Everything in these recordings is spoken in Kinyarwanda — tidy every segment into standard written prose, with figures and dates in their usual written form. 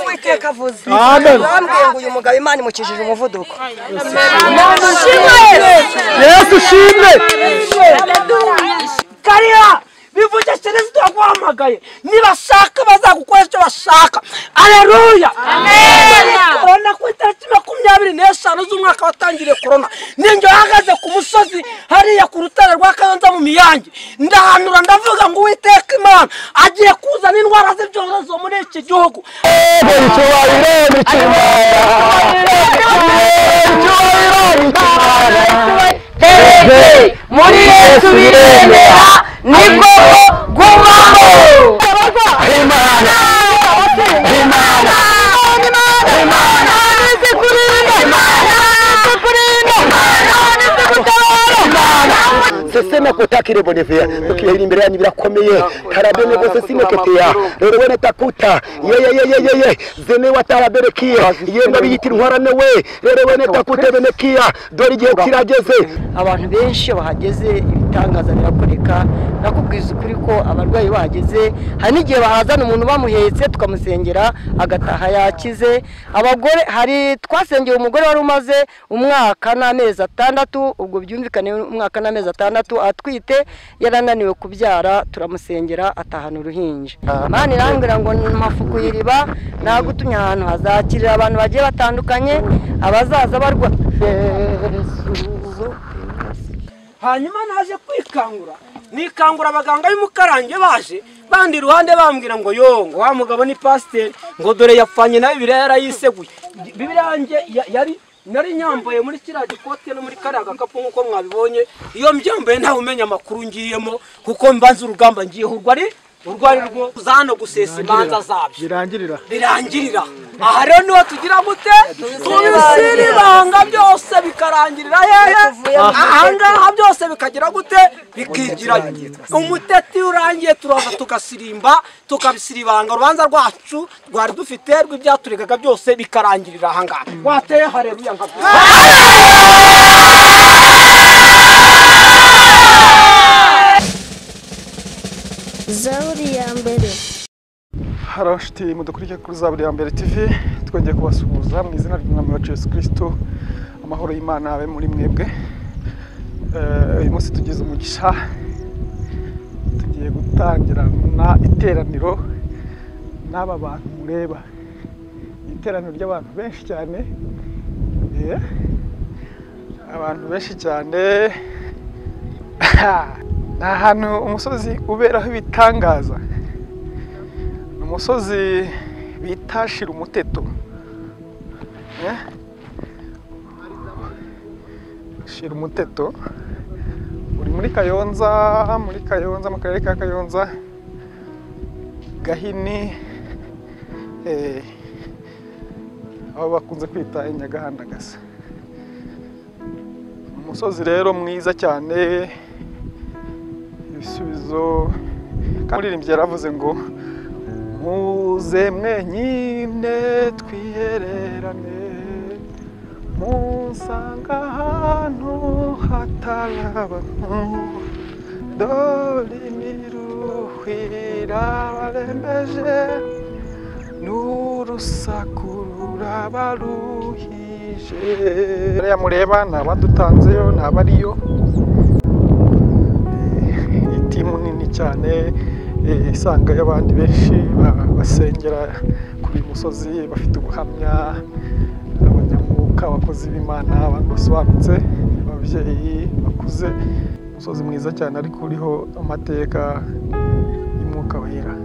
Uwiteka avuze. Bambwiye ngo uyu mugabo Imana imukijije umuvuduko. Yesu shimwe. Kariya bivuge Kristo aguhamagaye, nibashaka bazagukoresha icyo bashaka. Haleluya. Amen. Corona ku itariki 25 z'umwaka watangiriye corona, ninjye uhagaze ku musozi hariya ku rutare rwa Kayonza mu Miyange, ndahanura ndavuga ngo Uwiteka Imana agiye kuzana indwara z'ibyorezo muri iki gihugu. Muri Yesu biremera nibwo gumamo. Imana Imana Imana sesema kotakire bonevea tukiri imbere yanyu birakomeye karabene bose sineketea rero wene takuta ye ye ye ye ye zene wataraberekiye yenda biyita intwarane we rero wene takute benekia dore igihe kirageze. Abantu benshi bahageze ibitangaza birakoreka. Nakubwiza ukuri ko abarwayi bahageze hari n'igihe bahazana umuntu bamuhetse tukamusengera agataha yakize. Abagore hari twasengeye umugore wari umaze umwaka n'amezi 6, ubwo byumvikane umwaka n'amezi 6 atwite, yarananiwe kubyara, turamusengera atahana uruhinja. Imana irambwira ngo mafuku iriba nagutumye ahantu hazakirira abantu bagiye batandukanye abazaza barwa. Hanyuma naje kwikangura, nikangura abaganga b'Imukarange baje bandi ruhande bambwira ngo yo ngo wa mugabo ni pasteur, ngo dore yapfanye na Bibiliya yarayiseguye. Bibiliya yanjye yari nari nyambaye muri kiriya gikote no muri kariya gakapu nk'uko mwabibonye. Iyo mbyambaye ntawe umenya amakuru ngiyemo kuko mbanza urugamba ngiyeho urwo ari rwo zano gusesa imanza zabyo birangirira. Aha rero niho tugira gute tubisiribanga byose bikarangirira hehe? Aha ngaha byose bikagira gute bikigirayo. Umuteti urangiye turaza tugasirimba tukabisiribanga, urubanza rwacu rwari dufite rw'ibyaturegaga byose bikarangirira aha ngaha. Wateye haleluya nka Zaburi ya mbere. Haro nshuti mudukurikira kuri Zaburi ya mbere TV, twongeye kubasuhuza mu izina ry'Umwami wacu Yesu Kristo. Amahoro y'Imana abe muri mwebwe. Uyu munsi tugize umugisha, tugiye gutangirana iteraniro n'aba bantu mureba. Iteraniro ry'abantu benshi cyane, abantu benshi cyane. Ni ahantu umusozi uberaho ibitangaza. Ni umusozi bita Shira umuteto. Shira umuteto uri muri Kayonza, mu karere ka Kayonza, Gahini, aho bakunze kwita Inyagahandagasa. Umusozi rero mwiza cyane, ibisubizo. Kandi umuririmbyi yaravuze ngo muze mwenyine twihererane, musanga ahantu hatari abantu, dore imiruho irabarembeje n'urusaku rurabaruhije. Ariya mureba ni abadutanzeyo, ni abariyo. Itimu nini cyane isanga y'abandi benshi basengera kuri uyu musozi, bafite ubuhamya, abanyamwuka, abakozi b'Imana, abantu basobanutse, ababyeyi bakuze. Umusozi mwiza cyane ariko uriho amateka y'umwuka wera.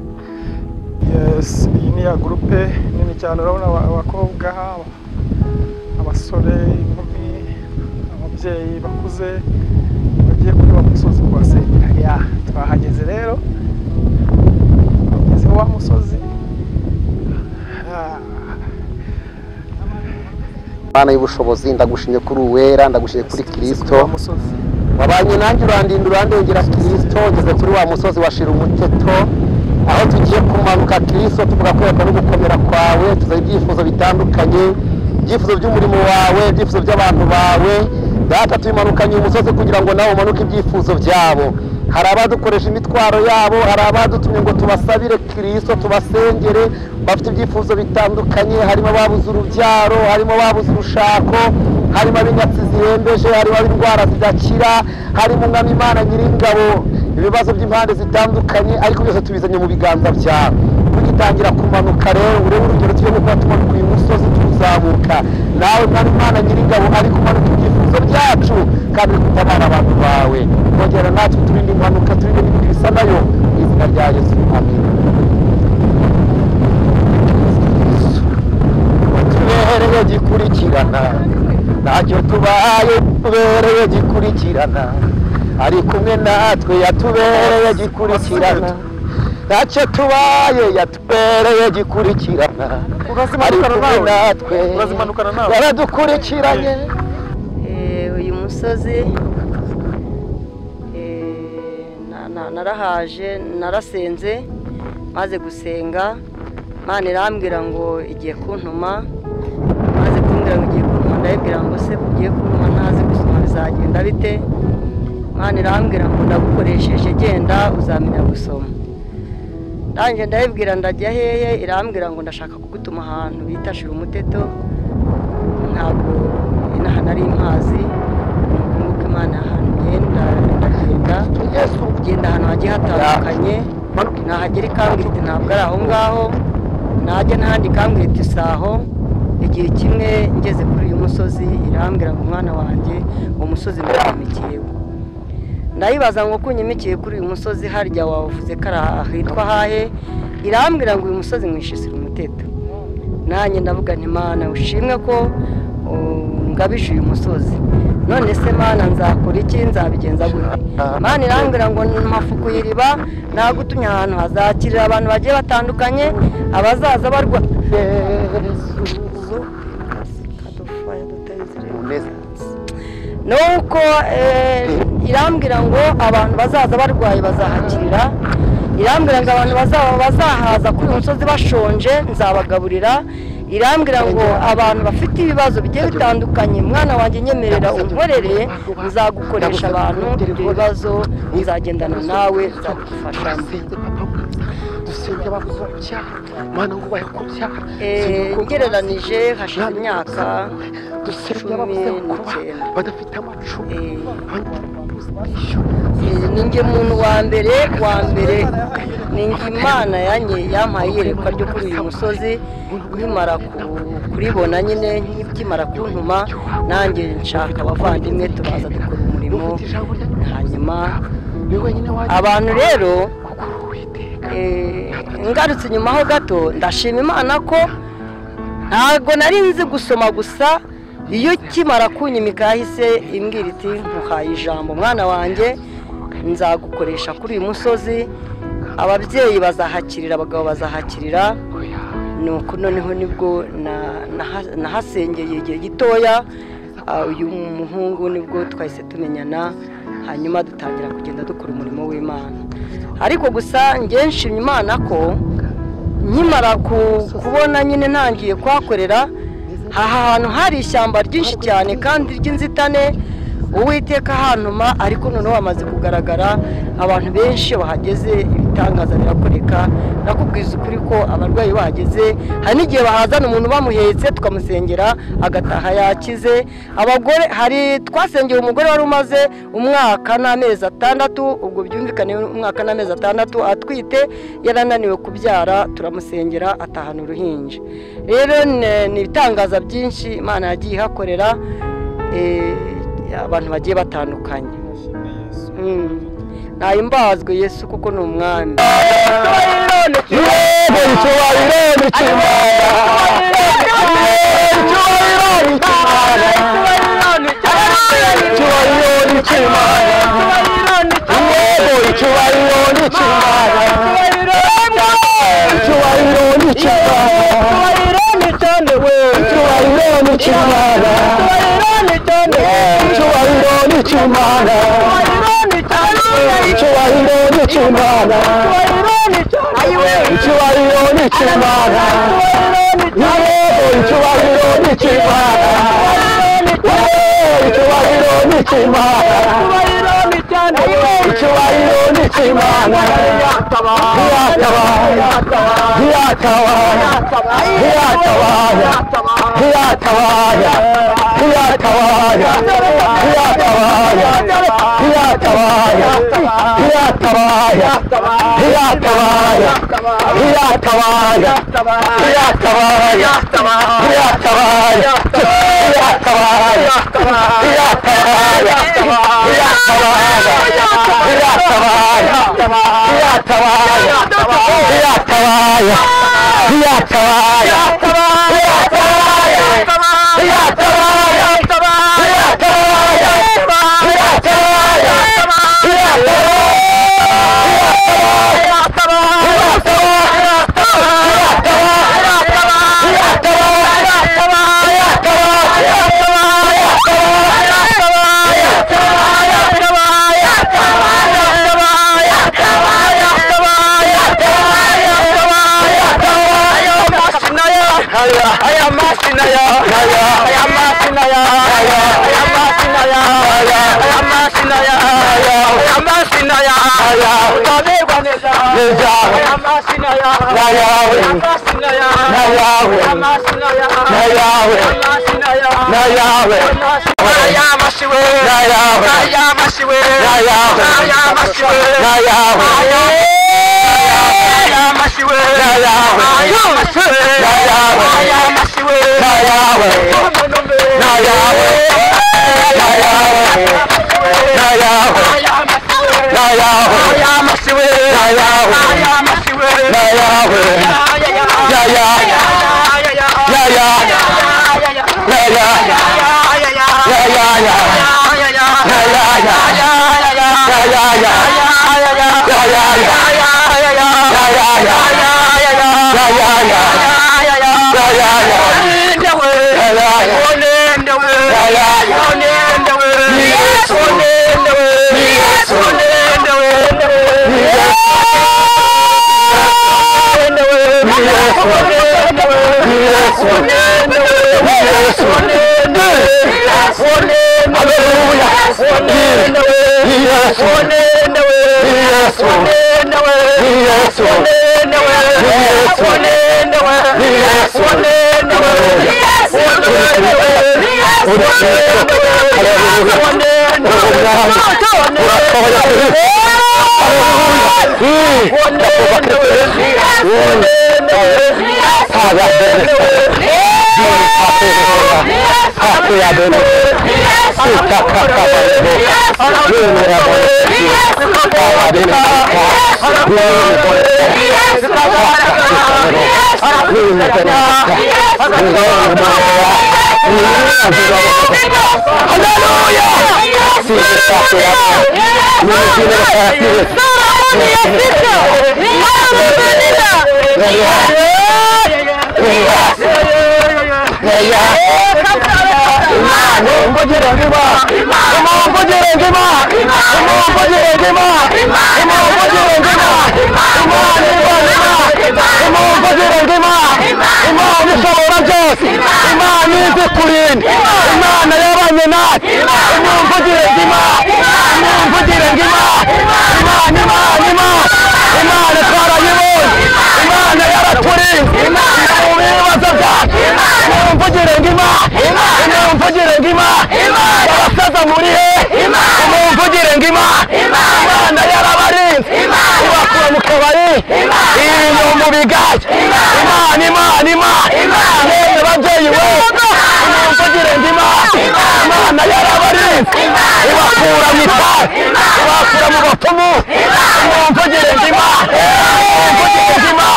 Yes, iyi ni ya gurupe nini cyane, urabona abakobwa, abasore, inkumi, ababyeyi bakuze bagiye kuri wa musozi kuhasengera. Ya twahageze rero, tugeze wa musozi. Mana y'ubushobozi, ndagushimye kuri uwera, ndagushimye kuri Kristo wabanye nanjye urandinda urandengera. Kristo ngeze kuri wa musozi wa Shira umuteto, aho tugiye kumanuka Kristo tuvuga ko no gukomera kwawe, tuzaye ibyifuzo bitandukanye, ibyifuzo by'umurimo wawe, ibyifuzo by'abantu bawe. Data tuyimanukanye umusozi kugira ngo nawe umanuke ibyifuzo byabo. Hari abadukoresha imitwaro yabo, hari abadutumye ngo tubasabire Kristo, tubasengere. Bafite ibyifuzo bitandukanye, harimo ababuze urubyaro, harimo ababuze urushako, harimo ab'inyatsi zirembeje, harimo ab'indwara zidakira, harimo Umwami Imana Nyiringabo, ibibazo by'impande zitandukanye, ariko byose tubizanye mu biganza byawe. Tugitangira kumanuka rero, urebe urugero tugiye gukora tumanuka uyu musozi tuzamuka, nawe Mwami Imana Nyiringabo ari kumanuka ibyifuzo byacu kandi uri gutabara abantu bawe. Kongera natwe turinde impanuka, turinde n'ibindi bisa nayo, mu izina rya Yesu, amen. Tubereye gikurikirana, ntacyo tubaye, tubereye gikurikirana, ari kumwe natwe yatubereye gikurikirana, ntacyo tubaye yatubereye gikurikirana, ari kumwe natwe yaradukurikiranye. Uyu musozi narahaje, narasenze, maze gusenga Imana irambwira ngo igiye kuntuma, maze kumbwira ngo igiye kuntuma, ndayibwira ngo se ugiye kuntuma ntazi gusoma bizagenda bite? Imana irambwira ngo ndagukoresheje, genda uzamenya gusoma. Ndangije ndayibwira ndajya hehe? Irambwira ngo ndashaka kugutuma ahantu bita Shira Umuteto, ntabwo inaha nari mpazi, nuko nguko Imana yahantumye, ndagenda ngenda ahantu hagiye hatandukanye, nahagera ikambwira iti ntabwo ari aho ngaho, najya n'ahandi ikambwira iti si aho. Igihe kimwe ngeze kuri uyu musozi irambwira ngo mwana wanjye uwo musozi ndakwimikiyeho. Ndayibaza ngo kunyimikiye kuri uyu musozi harya wavuze ko ari ahitwa hahe? Irambwira ngo uyu musozi mwishisira umuteto. Nanjye ndavuga nti Mana ushimwe ko ngabije uyu musozi, none se Mana nzakora iki, nzabigenza gute? Mana irambwira ngo mpafukuye iriba, nagutumye ahantu hazakirira abantu bagiye batandukanye, abazaza barwa nuko irambwira ngo abantu bazaza barwaye bazahakirira, irambwira ngo abantu bazahaza kuri uyu musozi bashonje nzabagaburira, irambwira ngo abantu bafite ibibazo bigiye bitandukanye, mwana wanjye nyemerera unkorere, nzagukoresha abantu ibyo bibazo, nzagendana nawe, nzagufasha. Ngereranije hashize imyaka 19. Ninjye muntu wa mbere ninjye Imana yampaye iyerekwa ryo kuri uyu musozi, nkimara kuribona nyine nkimara kuntuma, nanjye nshaka abavandimwe tubaza dukora umurimo. Hanyuma abantu rero ngarutse inyuma ho gato, ndashima Imana ko ntabwo nari nzi gusoma gusa, iyo kimara kunyimika yahise imbwira iti nkuhaye ijambo mwana wanjye, nzagukoresha kuri uyu musozi, ababyeyi bazahakirira, abagabo bazahakirira. Nuko noneho nibwo nahasengeye igihe gitoya, uyu muhungu nibwo twahise tumenyana, hanyuma dutangira kugenda dukora umurimo w'Imana. Ariko gusa njye nshimye Imana ko nkimara kubona nyine ntangiye kuhakorera, aha hantu hari ishyamba ryinshi cyane kandi ry'inzitane, Uwiteka hantuma, ariko noneho hamaze kugaragara abantu benshi bahageze, ibitangaza birakoreka. Nakubwiza ukuri ko abarwayi bahageze, hari n'igihe bahazana umuntu bamuhetse tukamusengera agataha yakize. Abagore hari twasengeye umugore wari umaze umwaka n'amezi 6, ubwo byumvikane umwaka n'amezi 6 atwite, yarananiwe kubyara, turamusengera atahana uruhinja. Rero ni ibitangaza byinshi Imana yagiye ihakorera abantu bagiye batandukanye. Nahimbazwe Yesu kuko ni umwami. Iyatabaye, iyatabaye, iyatabaye, iyatabaye, iyatabaye, iyatabaye, iyatabaye, iyatabaye, iyatabaye, iyatabaye, iyatabaye, iyatabaye, iyatabaye, iyatabaye, iyatabaye, iyatabaye, iyatabaye,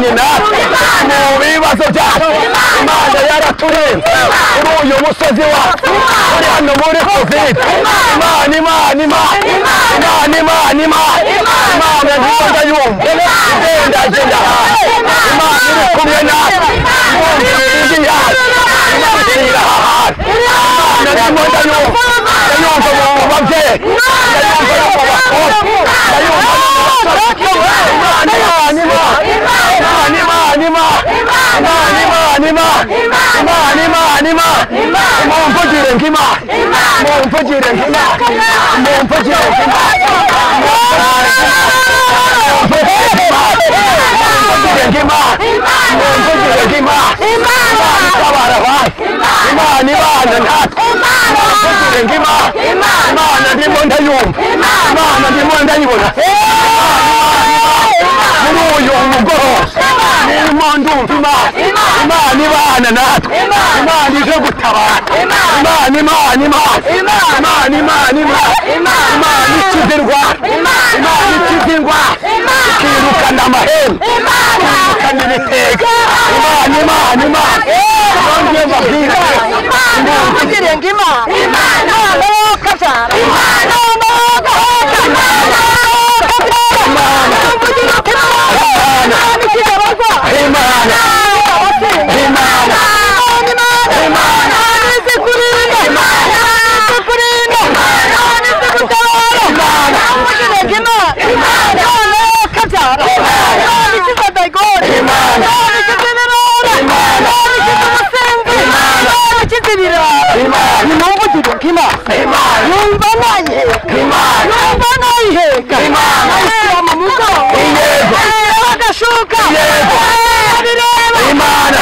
Yabanye natwe mu bibazo byacu. Imana yaraturinze kuri uyu musozi wacu, uri hano muri Covid. Imana, Imana, Imana, Imana, Imana, Imana, Imana ntibaza yumva igenda agenda hasi. Imana iri kumwe natwe mu nkingi yacu, Imana iri aha hantu. Imana ndimo ndayumva, ndayumva mu babyeyi, ndayumva no mu bakobwa, ndayumva no mu basore. Imana, Imana, Imana, Imana, Imana, Imana, Imana, Imana, Imana, Imana, Imana. Mumvugire nk'Imana, mumvugire nk'Imana, mumvugire nk'Imana, mumvugire nk'Imana, mumvugire nk'Imana. Imana itabara abantu, Imana ibana natwe. Mumvugire nk'Imana. Imana ndimo ndayumva, Imana ndimo ndayibona. Muri uyu mugoroba ndimo ndumva Imana, Imana ibana natwe, Imana ije gutabara. Imana, Imana, Imana, Imana, Imana, Imana, Imana ikiza indwara, Imana ikiza indwara, ikirukana amahembe, ikirukana ibitega. Imana, Imana, Imana. Nongeye mbabwire, mumvugire ng'Imana. Imana yokabyara, Imana yokabyara, Imana, Imana, Imana, Imana, Numva nayiheka, numva nayiheka, nayishyira mu mugongo, nayishyiraho agashuka, bireba Imana,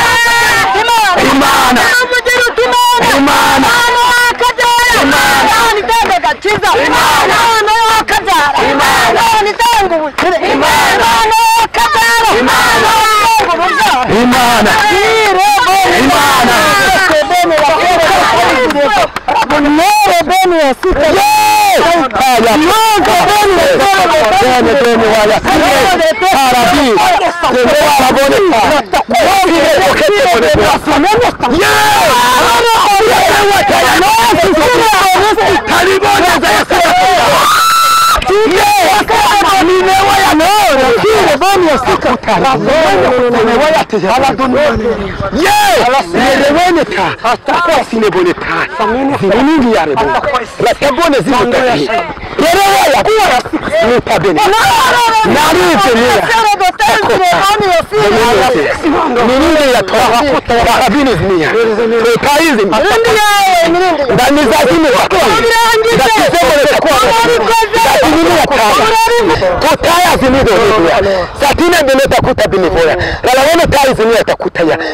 Imana, Imana, ugira uti Imana, Imana, Imana yakabyara, Imana itanga agakiza, Imana yakabyara, Imana itanga ubukire, Imana yakabyara, Imana itanga urubyaro, Imana, Imana,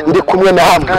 Ndi kumwe na hamwe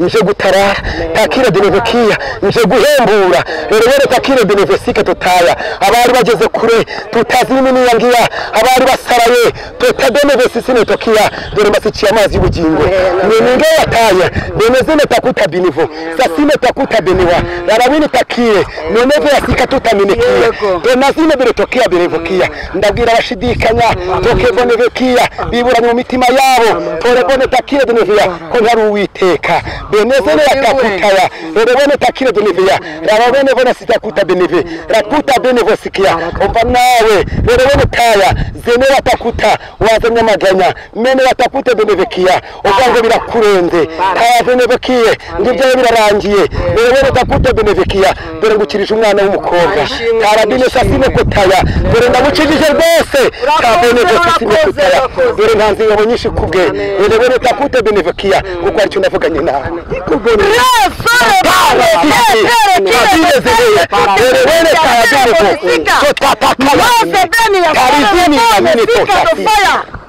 nje gutarara takire benevekiya nje guhembura rero takire benevesike tutaya abari bageze kure tutazi n'iminiyangiya abari basaraye tutabenevesisine tokiya dore mbasikiye amazi y'ubugingo ninge yataye benezine takuta binivo sasine takuta beniwa rarawini takire neneve yasika tutaminekiya donazine beretokiya benevokiya ndabwira abashidikanya tokebonevekiya biburanye mu mitima yabo torebone takire beneviya ko ntari Uwiteka benezene yatakutaya rebone takire beneviya rabone bona sitakuta beneve rakuta benevosikia umva nawe rebone taya zene watakuta wazanye amaganya mene watakute benevekiya ubwo birakurenze taya benevekiye ngibyo birarangiye rebone takute benevekiya dore ngukirije umwana w'umukobwa tarabine sasine kotaya dore ndagukijije rwose tabenevosisine kotaya dore ntanze ingabo nyinshi kubwe rebone takute benevekiya kuko aricyo navuganye nawe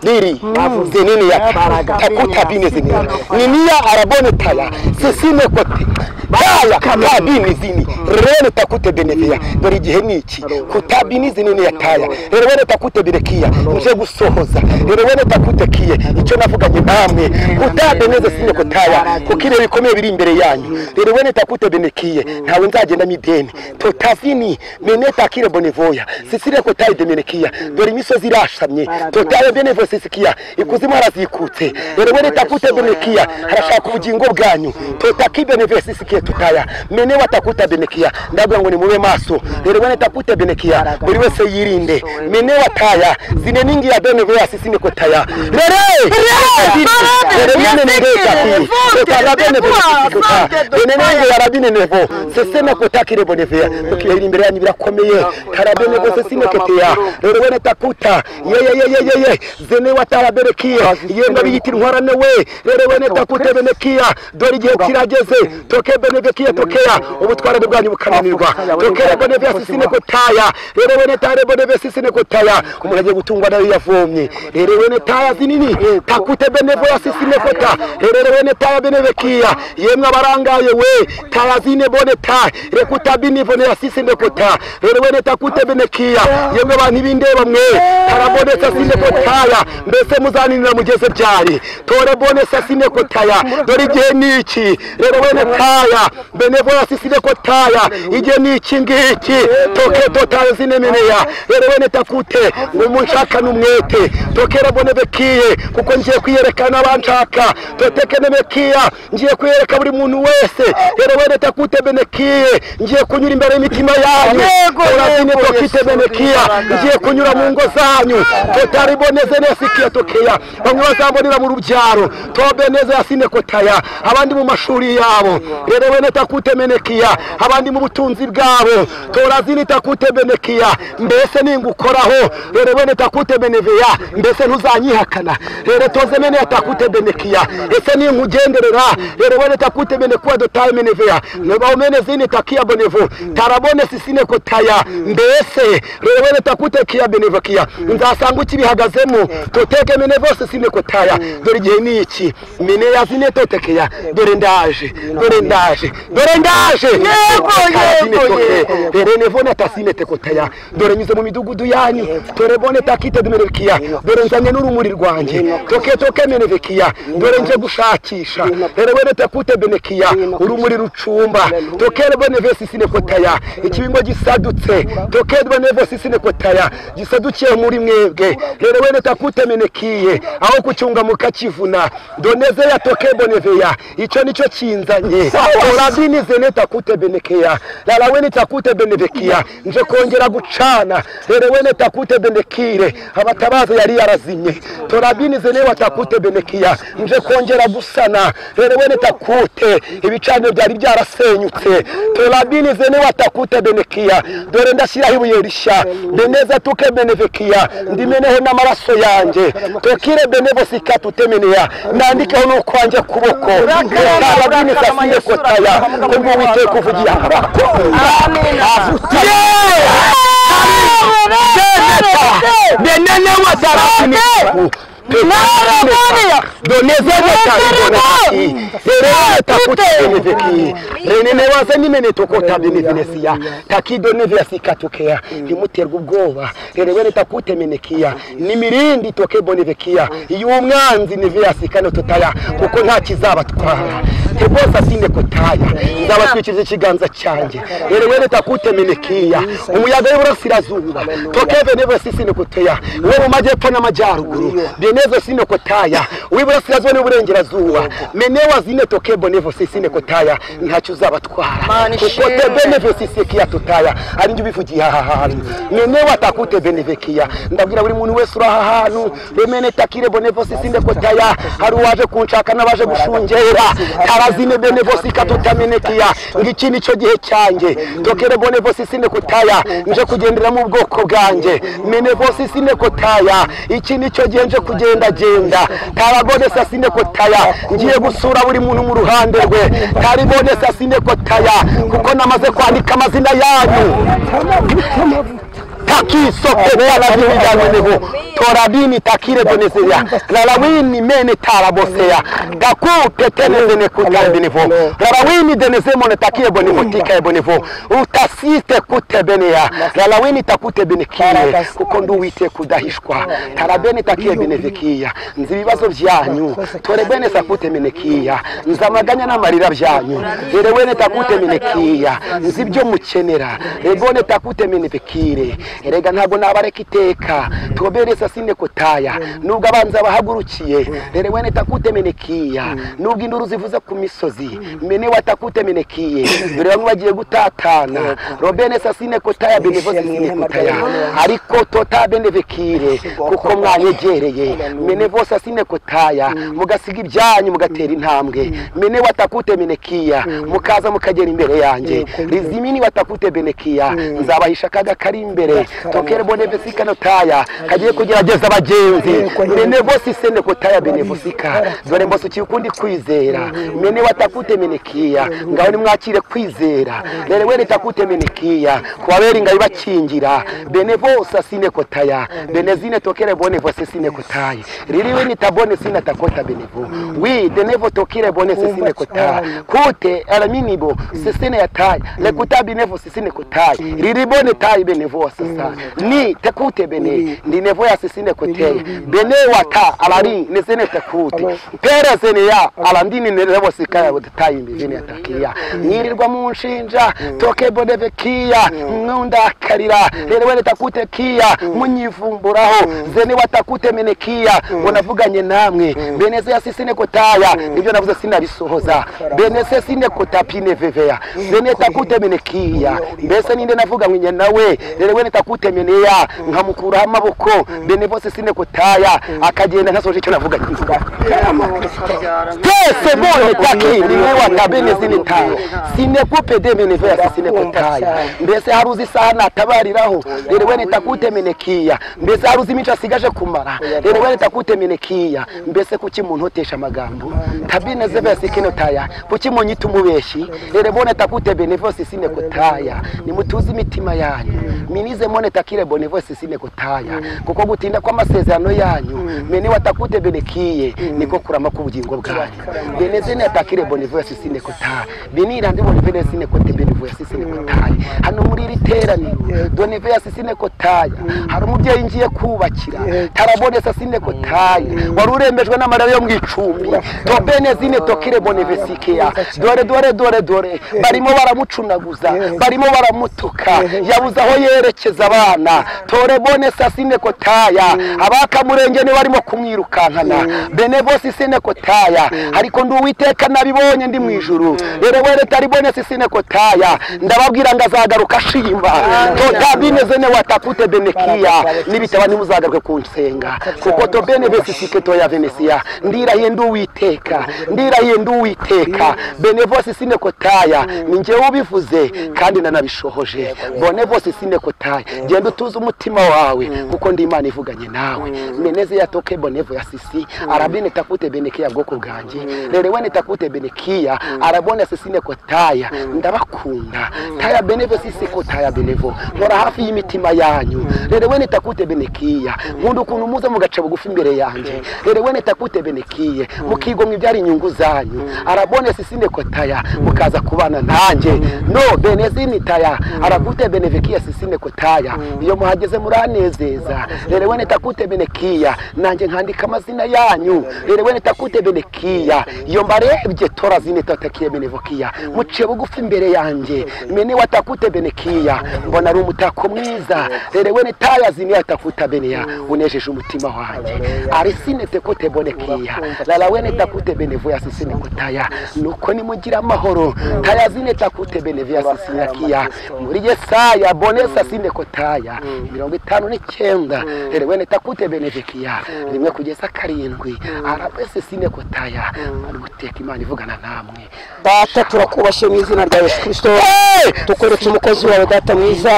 Liri zinini ya takuta bine zinini ninia arabone taya Sesine kote baya kabini zini rene takute benevia dore igihe niki kutabini zini yataya rero wene takute birekiya nje gusohoza rero wene takute kiye icyo navuganye namwe kutabeneze sine kotaya kuko ibyo bikomeye biri imbere yanyu rero wene takute benekiye ntawe nzagenda mideni totazini meneta kire bonevoya sisire kotaye demenekiya dore imisozi irashamye totaye benevo sisikiya ikuzimu harazikutse rero wene takute benekiya harashaka ubugingo bwanyu totakibe nevesisikiye tutaya mene watakuta benekiya ndavuga ngo ni mube maso rero wene takute benekiya buri wese yirinde mene wataya zine ningi ya benevo sisine kotaya rere sesema kotakire bonevea tukiri imbere yanyu birakomeye tarabene bose sineketeya rero wene takuta ye zene wataraberekiye yemba biyitira intwarane we rero wene takute benekiya dore igihe kirageze toke benevekiya tokeya ubutware bwanyu bukananirwa tokere bonevea sisinekotaya rero wene tare bonevea sisinekotaya umuntu agiye gutungwa nayo yavomye rero wene taya zinini takute benevea sisinekota rero wene taya benevekiya yemwe abarangaye we taya zine bone ta rekutabini bone sisinekota rero wene takute benekiya yemwe abantu ibindeba mwe tarabone sisinekotaya mbese muzaninira mugeze byari tore bone sisinekotaya dore igihe niki rero wene taya benevoya sisinekotaya igihe niki ngiki toke totaya zinemeneya rero wene takute ngo munshaka numwete tokera bone bekiye kuko ngiye kwiyerekana abanshaka toteke nemekiya ngiye kwiyereka buri muntu wese rero wene takute benekiye ngiye kunyura imbere y'imitima yanyu orazine tokite benekiya ngiye kunyura mu ngo zanyu totariboneze nesikiya tokeya bamwe bazambonera mu rubyaro tobeneze yasinekotaya abandi mu mashuri yabo rero wene takute menekiya abandi mu butunzi bwabo torazini takute benekiya mbese ningukoraho rero wene takute beneveya mbese ntuzanyihakana rero toze mene takute benekiya ese ninkugenderera rero wene takute benekuwa dotaye meneveya noba umene zini takia bonevo tarabone sisine kotaya mbese rero wene takute kia benevakia nzasanga ukibihagazemo toteke menevo sisine kotaya dore igihe niki mene yazine totekeya dore ndaje dore ndaje dore ndaje yego yego dore nevone tasine tekotaya dore nyuze mu midugudu yanyu dore bone takite dumerekiya dore nzanye n'urumuri rwanjye toke toke menevekiya dore nje gushakisha rero wene takute benekiya urumuri rucumba tokere bone sisine kotaya ikibingo gisadutse tokere bone sisine kotaya gisadukiye muri mwebwe rero wene takute menekiye aho kucyunga mukakivuna doneze ya toke boneveya icyo nicyo kinzanye orabini zeneta takute benekeya lala wene takute benevekiya nje kongera gucana rero wene takute benekire abatabaza yari yarazimye torabini zene watakute benekiya nje kongera gusana rero wene takute ibicaniro byari byarasenyutse torabini zene watakute benekiya dore ndashyiraho ibuye rishya beneza tuke benevekiya ndimeneho n'amaraso yanjye tokire benevosika tutemeneya nandikeho n'ukwanjye kuboko torabini sasine kotaya kubwo Uwiteka uvugiye benene watarabini ntimuterwe ubwoba rero wene takute menekiya nimirindi toke bonevekiya iyo umwanzi niveyasikano totaya kuko nta kizabatwara tebosa sine kotaya nzabatwikiriza ikiganza cyanjye rero wene takute menekiya umuyaga w'iburasirazuba toke benevesisine koteya wo mu majyepfo n'amajyaruguru benezo sine kotaya w'iburasirazuba n'uburengerazuba menewa zine toke bonevo sisine kotaya ntacyo uzabatwara kuko te benevo sisikiya totaya ari njye ubivugiye aha hantu menewa takute benevekiya ndabwira buri muntu wese uri aha hantu remene takire bonevo sisine kotaya hari uwaje kunshaka n'abaje gushungera tarazine benevo sikatutamenekiya ngiki nicyo gihe cyanjye tokere bonevo sisine kotaya nje kugendera mu bwoko bwanjye menevo sisine kotaya iki nicyo gihe nje kugenda genda tarabone sasine kotaya ngiye gusura buri muntu mu ruhande rwe taribone sasine kotaya kuko namaze kwandika amazina yanyu. Takisoke talabidanevo torabini takire boneseya lalawini mene taraboseya daku tetenezene kutabenevo lalawini denezemone takire bonevo tika bonevo utasiste kutebenea lalawini takute benekiye kuko nduwite kudahishwa tarabene takiye benevekiya nzi ibibazo byanyu torebene sakute menekiya nzamaganya n'amarira byanyu erewene takute menekiya nzi ibyo mukenera rebone takute menevekire erega ntago nabareka iteka toberesa sine kotaya nubwo abanza bahagurukiye erewene takute menekiya nubwo induru zivuze ku misozi mene watakute menekiye dore bamwe bagiye gutatana robene sasine kotaya benevose sine kotaya ariko tota benevekire kuko mwanyegereye mene vosa sine kotaya mugasiga ibyanyu mugatera intambwe mene watakute menekiya mukaza mukagera imbere yanjye rizimini watakute benekiya nzabahisha akaga kari imbere tokere bonevesika notaya kagiye kugerageza abagenzi mene vosi sene kotaya benevosika dore mbose ukikundi kwizera mene watakute menekiya ngaho nimwakire kwizera rere wene takute menekiya kubabera ingabi bakingira benevosa sine kotaya benezine tokere bonevose sine kotaye riri wene tabone sine takota benevo wi denevo tokere bonese sine kotaya kute alaminibo sisine yataye lekuta benevo sisine kotaye riri bone tayi benevo sasa ni tekute bene ndinevo ya sisine koteye bene wata alari nesene tekute pera zene ya alandini nerevo sikaya tayi mbivene yatakiya nyirirwa mu nshinja toke bonevekiya nundakarira rero wene takute kiya munyivumburaho zene watakute menekiya ngo navuganye namwe beneze ya sisine kotaya nibyo navuze sinabisohoza benese sine kotapine veveya zene takute menekiya mbese ninde navuga nkinye nawe rero wene takute meneya nkamukuraho amaboko bene bose sine kotaya akagenda ntasoje icyo navuga twese bone takindi we watabene sine taya sine kupe de meneveya sine kotaya mbese haruzi isaha natabariraho rero wene takute menekiya mbese haruzi imico asigaje kumara rero wene takute menekiya mbese kuki muntu otesha amagambo tabine zeve sikino taya kuki munyita umubeshi rero bone takute benevose sine kotaya nimutuze imitima yanyu minize mone takire bonevose sine kotaya kuko gutinda kw'amasezerano yanyu mene watakute benekiye niko kurama k'ubugingo bwanyu benezene atakire bonevose sine kotaya binira ndi bonevose sine kote benevose sine kotaya hano muri iri teraniro donevose sine kotaya hari umubyeyi ngiye kubakira tarabonesa sine kotaya wari urembejwe n'amarira yo mu icumbi tobenezine tokire bonevesikiya dore dore dore dore barimo baramucunaguza barimo baramutuka yabuze aho yerekeza abana torebonesa sine kotaya abakamurenge ni barimo kumwirukankana benevose sine kotaya ariko ndi Uwiteka nabibonye ndi mu ijuru rero were taribonesa sine kotaya ndababwira ngo azagaruka ashimba totabineze ne watakute benekiya nibitaba nimuzagaruke kunsenga kuko tobenevesike toya venesiya ndirahiye ndi Uwiteka ndirahiye ndi Uwiteka benevose sine kotaya ninjye ubivuze kandi nanabishohoje bonevose sine kotaya genda utuze umutima wawe kuko ndi Imana ivuganye nawe meneze yatoke bonevo ya sisi arabine takute benekiya bwoko bwanjye rero wene takute benekiya arabone sisine kotaya ndabakunda taya benevo sisi kotaya benevo nkora hafi y'imitima yanyu rero wene takute benekiya nkunda ukuntu muze mugaca bugufi imbere yanjye rero wene takute benekiye mukigomwa ibyari inyungu zanyu arabone sisine kotaya mukaza kubana nanjye no benezini taya aragute benevekiya sisine kotaya iyo muhageze muranezeza rero wene takute benekiya nanjye nkandika amazina yanyu rero wene takute benekiya iyo mbarebye tora zine tatakiye benevokiya muciye bugufi imbere yanjye mene watakute benekiya mbona ari umutako mwiza rero wene taya zine yatakuta beneya unejeje umutima wanjye arisine tekote bonekiya lala wene takute benevoya sisine kotaya nuko nimugira amahoro taya zine takute benevoya sisine kiya muri Yesaya bonesa sine kotaya 59 rero wene takute benevekiya 1 kugeza 7 arabese sine kotaya ari guteka Imana ivugana namwe. Data turakubashe mu izina rya Yesu Kristo tukoretse umukozi wawe data mwiza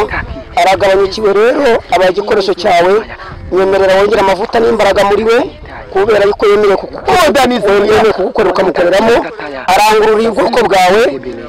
aragabanyikiwe rero abaye igikoresho cyawe nyemerera wongera amavuta n'imbaraga muri we Kubera yuko yemerewe kugukorera ukamukoreramo, arangurura ubwoko bwawe,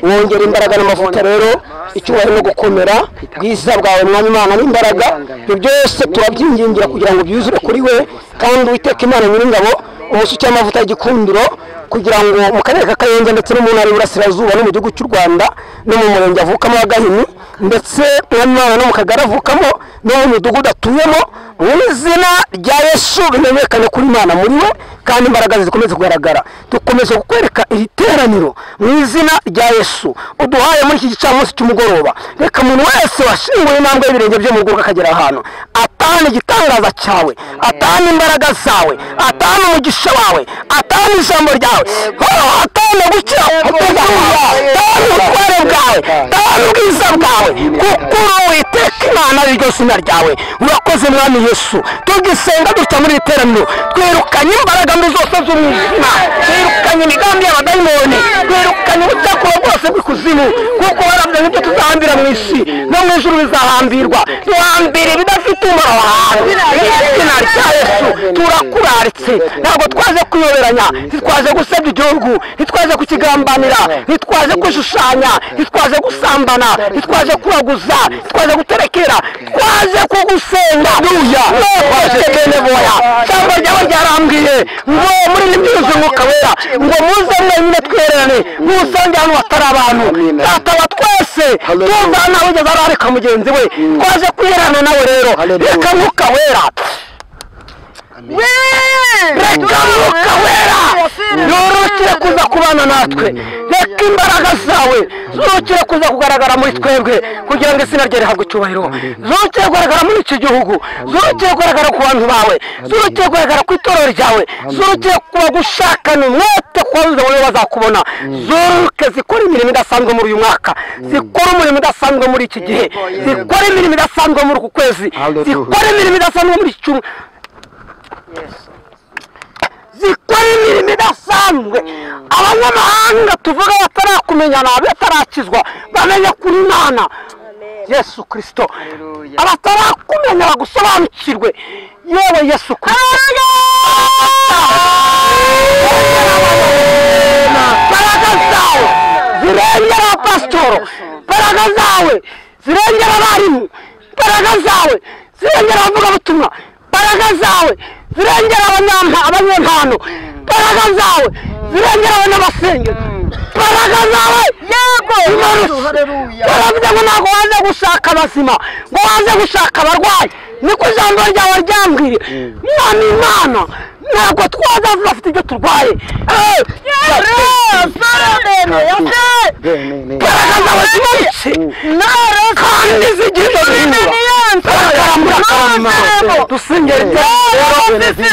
wongera imbaraga n'amavuta. Rero icyubahiro no gukomera bwiza bwawe Mwami Imana n'imbaraga, ibyo byose turabyingingira kugira ngo byuzure kuri we. Kandi Uwiteka Imana Nyiringabo umusuke amavuta y'igikundiro, kugira ngo mu karere ka Kayonza ndetse no mu ntara y'Iburasirazuba no mu gihugu cy'u Rwanda no mu murenge avukamo wa Gahini, ndetse Mwami Imana no mu kagari avukamo no mu midugudu atuyemo, mu izina rya Yesu bimenyekane kuri Imana muri we, kandi imbaraga zikomeze kugaragara. Dukomeje kukwereka iri teraniro mu izina rya Yesu uduhaye muri iki gicamunsi cy'umugoroba. Reka umuntu wese washinguye intambwe y'ibirenge bye mu rugo akagera ahantu atahana igitangaza cyawe, atahana imbaraga zawe, atahana umugisha wawe, atahana ijambo ryawe, atahana gukira, atahana ubutware bwawe, atahana ubwiza bwawe, kuko Uwiteka Imana ari ryo zina ryawe. Urakoze Mwami Yesu. Tugisenga dutya muri iri teraniro, twirukanye imbaraga mbi zose z'umwijima, twirukanye imigambi y'abadayimoni, twirukanye ubucakura bwose bw'ikuzimu, kuko waravuze nk'ibyo tuzahambira mu isi no mu ijuru bizahambirwa. Duhambira ibidafite umumaro ahantu mu izina rya Yesu. Turakuraritse, ntabwo twaje kuyoberanya, ntitwaje gusebya igihugu, ntitwaje kukigambanira, ntitwaje kwishushanya, ntitwaje gusambana, ntitwaje kuraguza, ntitwaje guterekera, twaje kugusenga. Ijambo ryawe ryarambwiye ngo muri nimbyuze Umwuka Wera, ngo muze mwenyine twererane, musange hano hatari abantu. Data wa twese tuzana wigeze arareka mugenzi we, twaje kwiherana nawe. Rero reka Mwuka Wera, reka Mwuka Wera yororokere kuza kubana natwe, reka imbaraga zawe zorokere kuza kugaragara muri twebwe, kugira ngo izina rye rihabwe icyubahiro, zorokere kugaragara muri iki gihugu, zorokere kugaragara ku bantu bawe, zorokere kugaragara ku itorero ryawe, zorokere kuba gushakana umwete kubabuza wowe bazakubona. Zoroke zikora imirimo idasanzwe muri uyu mwaka, zikora umurimo udasanzwe muri iki gihe, zikora imirimo idasanzwe muri uku kwezi, zikora imirimo idasanzwe muri iki cyumweru, zikora imirimo idasanzwe. Abanyamahanga tuvuga batarakumenya nabi, batarakizwa, bamenye kuri Imana Yesu Kristo. Abatarakumenya bagusobanukirwe yewe Yesu Kristo. Imbaraga zawe zirengera abapasitoro, imbaraga zawe zirengera abarimu, imbaraga zawe zirengera abavugabutumwa, imbaraga zawe zirengera abanyempano, imbaraga zawe zirengera abanyamasengero, imbaraga zawe. Yego, baravuze ngo ntabwo waze gushaka abazima, ngo waze gushaka abarwayi, niko ijambo ryawe ryambwiye. Mwami Imana, ntabwo twaza bafite ibyo turwaye. Imbaraga zawe zimanitse kandi zigira ibyo. Dusengera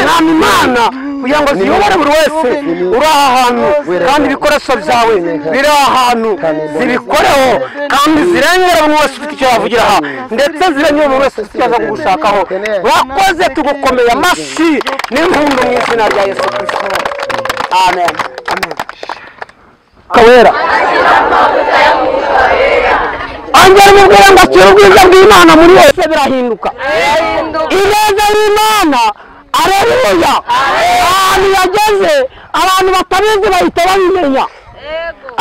Mwami Imana kugira ngo ziyobore buri wese uri aha hantu, kandi ibikoresho byawe biri aha hantu zibikoreho, kandi zirengera buri wese ufite icyo yavugira aha, ndetse zirengera buri wese ufite icyo aza kugushakaho. Wakoze, tugukomeye amashyi n'impundu mu izina rya Yesu Kristo. Amen. Amen. Kawera angera mubwira ngo akira ubwiza bw'Imana muri wese birahinduka. Ineza y'Imana, aleluya. Ahantu yageze abantu batabizi bahita babimenya.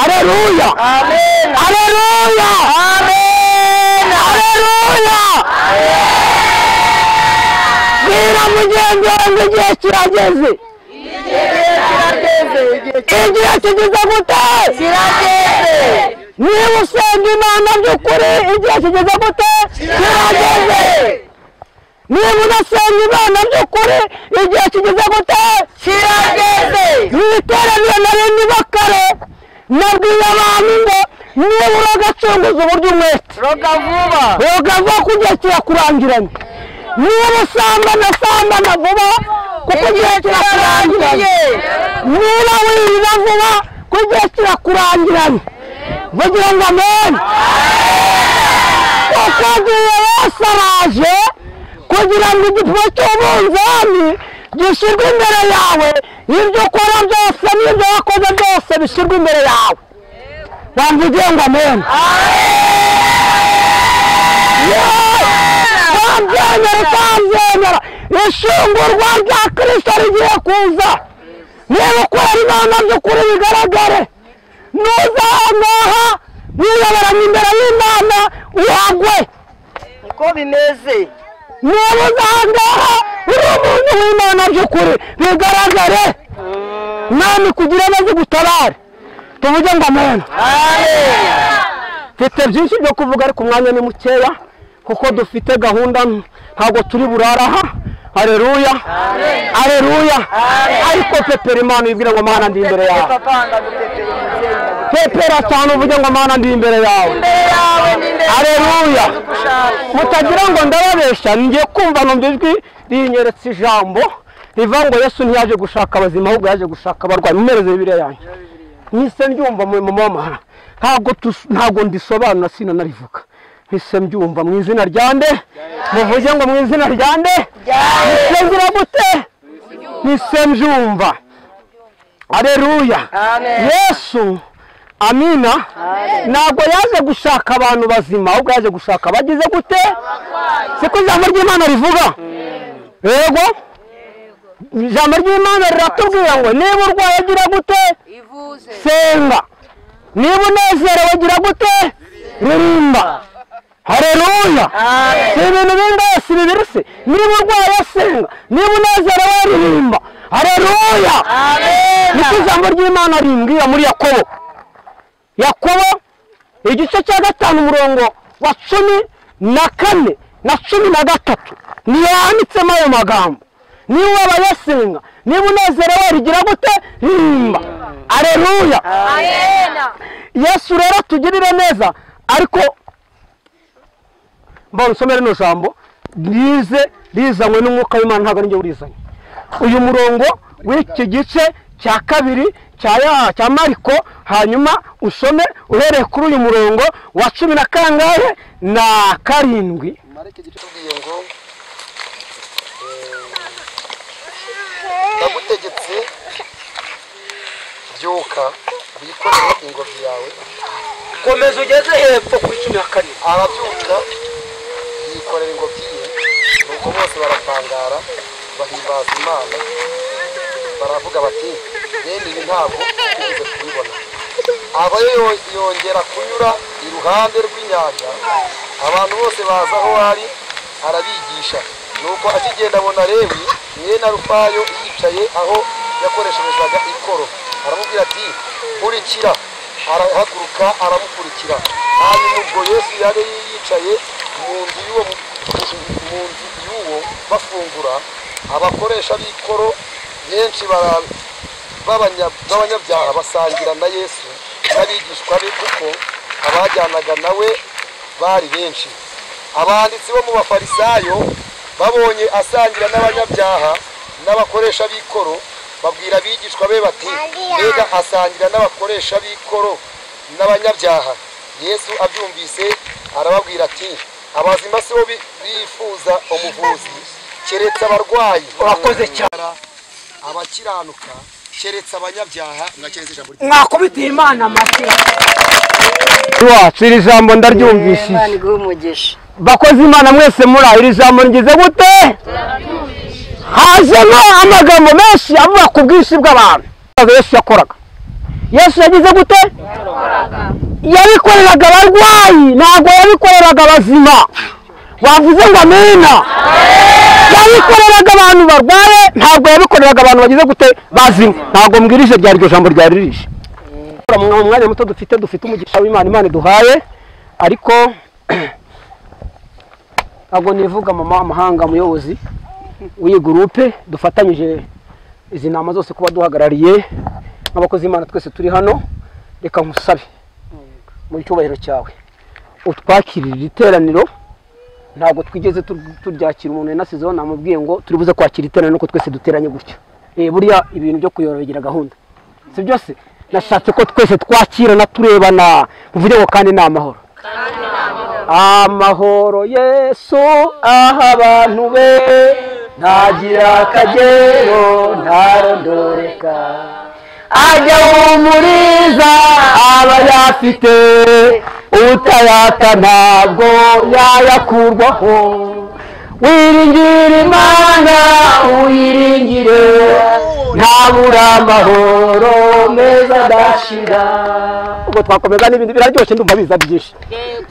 Aleluya, aleluya, aleluya. Bwira mugenzi wawe ngo igihe kirageze. Igihe kigeze gute? Kirageze. Niba usenga Imana by'ukuri, igihe kigeze gute? Kirageze. Niba udasenga Imana by'ukuri, igihe kigeze gute? Kirageze. Mu iteraniro nari ndimo kare, nabwiye abantu ngo niba uragacunguza uburyo umwete, roga vuba, roga vuba kuko igihe kirakurangiranye. Niba usambana, sambana vuba kuko igihe kirakurangiranye. Niba wiba vuba kuko igihe kirakurangiranye. Vugira ngo amen. Kuko igihe Yesu araje kugira ngo igipimo cy'umunzani gishyirwe imbere yawe, ibyo ukora byose n'ibyo wakoze byose bishyirwe imbere yawe. Wamvugiye ngo amen. Wabyemera utabyemera, Ishungurwa rya Kristo rigiye kuza. Niba ukorera Imana by'ukuri bigaragare. Nuza ahangaha wiyoberanya imbere y'Imana uhagwe. Niko bimeze. Niba uza ahangaha uri umuntu w'Imana by'ukuri bigaragare. Nami kugira neza gutabare. Tuvuge ngo amen. Mfite byinshi byo kuvuga ariko umwanya ni mukeya kuko dufite gahunda, ntabwo turi buraraha. Haleluya, haleluya. Ariko pepera Imana ibwira ngo Mana ndi imbere yawe. Pepera cyane uvuge ngo Mana ndi imbere yawe. Haleluya. Mutagira ngo ndababesha, ngiye kumva numva ijwi rinyeretse ijambo rivuga ngo Yesu ntiyaje gushaka abazima ahubwo yaje gushaka abarwayi. Mumereze Bibiliya yanjye. Nise mbyumva mu mama. Ntabwo ndisobanura sinanarivuga. Nise mbyumva mu izina rya nde? Muvuge ngo mu izina rya nde? Nise ngira gute? Nise mbyumva. Haleluya. Yesu amina. Ntabwo yaje gushaka abantu bazima ahubwo yaje gushaka abagize gute? Siko ijambo ry'Imana rivuga. Yego. Ijambo ry'Imana riratubwira ngo niba urwaye gira gute? Senga. Niba unezerewe gira gute? Ririmba. Haleluya. Si ibintu bingahe? Si bibiri se? Niba urwaye senga, niba unezerewe ririmba. Haleluya. Niko ijambo ry'Imana rimbwira muri Yakobo. Yakobo igice cya 5 umurongo wa 14 na 13 niyo yanditsemo ayo magambo. Niba ubabaye senga, niba unezerewe rigira gute? Ririmba. Haleluya. Yesu rero tugirire neza. Ariko mbona usomere no jambo rize rizanywe n'umwuka w'Imana, ntabwo ari njye urizanye. Uyu murongo w'iki gice cya 2 cya Mariko, hanyuma usome uhereye kuri uyu murongo wa 10 na kangahe na 7. Mariko igice tubwiye ngo ndagutegetse byuka wikorere ingobyi yawe. Komeza ugeze hepfo kuri 17. Arabyuka yikorera ingobyi ye, nuko bose baratangara bahimbaza Imana baravuga bati bene ibi ntabwo twigeze kubibona. Abayo yongera kunyura iruhande rw'inyanja, abantu bose baza aho ari arabigisha. Nuko akigenda abona Lewi mwene Alufayo yicaye aho yakoresherezaga ikoro, aramubwira ati nkurikira. Arahaguruka aramukurikira. Hanyuma ubwo Yesu yari yicaye mu nzu y'uwo bafungura, abakoresha b'ikoro benshi b'abanyabyaha basangira na Yesu n'abigishwa be, kuko abajyanaga nawe bari benshi. Abanditsi bo mu Bafarisayo babonye asangira n'abanyabyaha n'abakoresha b'ikoro, babwira abigishwa be bati mbega asangira n'abakoresha b'ikoro n'abanyabyaha. Yesu abyumvise arababwira ati abazima si bo bifuza umuvuzi keretse abarwayi. Urakoze cyane. Abakiranuka keretse abanyabyaha. Mwakeretse ijambo rye. Mwakubitiye Imana amashyi. Wacu iri jambo ndaryumvishije. Imana iguhe umugisha. Bakozi Imana mwese muri iri jambo ngize gute? Hajemo amagambo menshi avuga ku bwinshi bw'abantu. Yesu yakoraga. Yesu yagize gute? Yabikoreraga abarwayi, ntabwo yabikoreraga abazima. Wavuze ngo amina. Yabikoreraga abantu barwaye, ntabwo yabikoreraga abantu bagize gute? Bazima. Ntabwo mbwirije byari iryo jambo ryaririje. Mu mwanya muto dufite umugisha w'Imana, Imana iduhaye, ariko ntabwo nivuga mama amahanga muyobozi w'iyi gurupe dufatanyije izi nama zose kuba duhagarariye nk'abakozi Imana twese turi hano. Reka nkusabe mu cyubahiro cyawe utwakirira iteraniro. Ntabwo twigeze turyakira umuntu yanasizeho, namubwiye ngo turi buze kwakira iteraniro nuko twese duteranye gutya. Buriya ibintu byo kuyorogera gahunda si byose. Nashatse ko twese twakirana turebana, muvuge ngo kandi ni amahoro. Amahoro Yesu aha abantu be ntagira akagero ntarondoreka, ajya humuriza abayafite, utayata ntabwo yayakurwaho. Wiringire Imana uyiringire, ntabura amahoro meza adashira. Ubwo twakomeza n'ibindi biraryoshye, ndumva biza byinshi.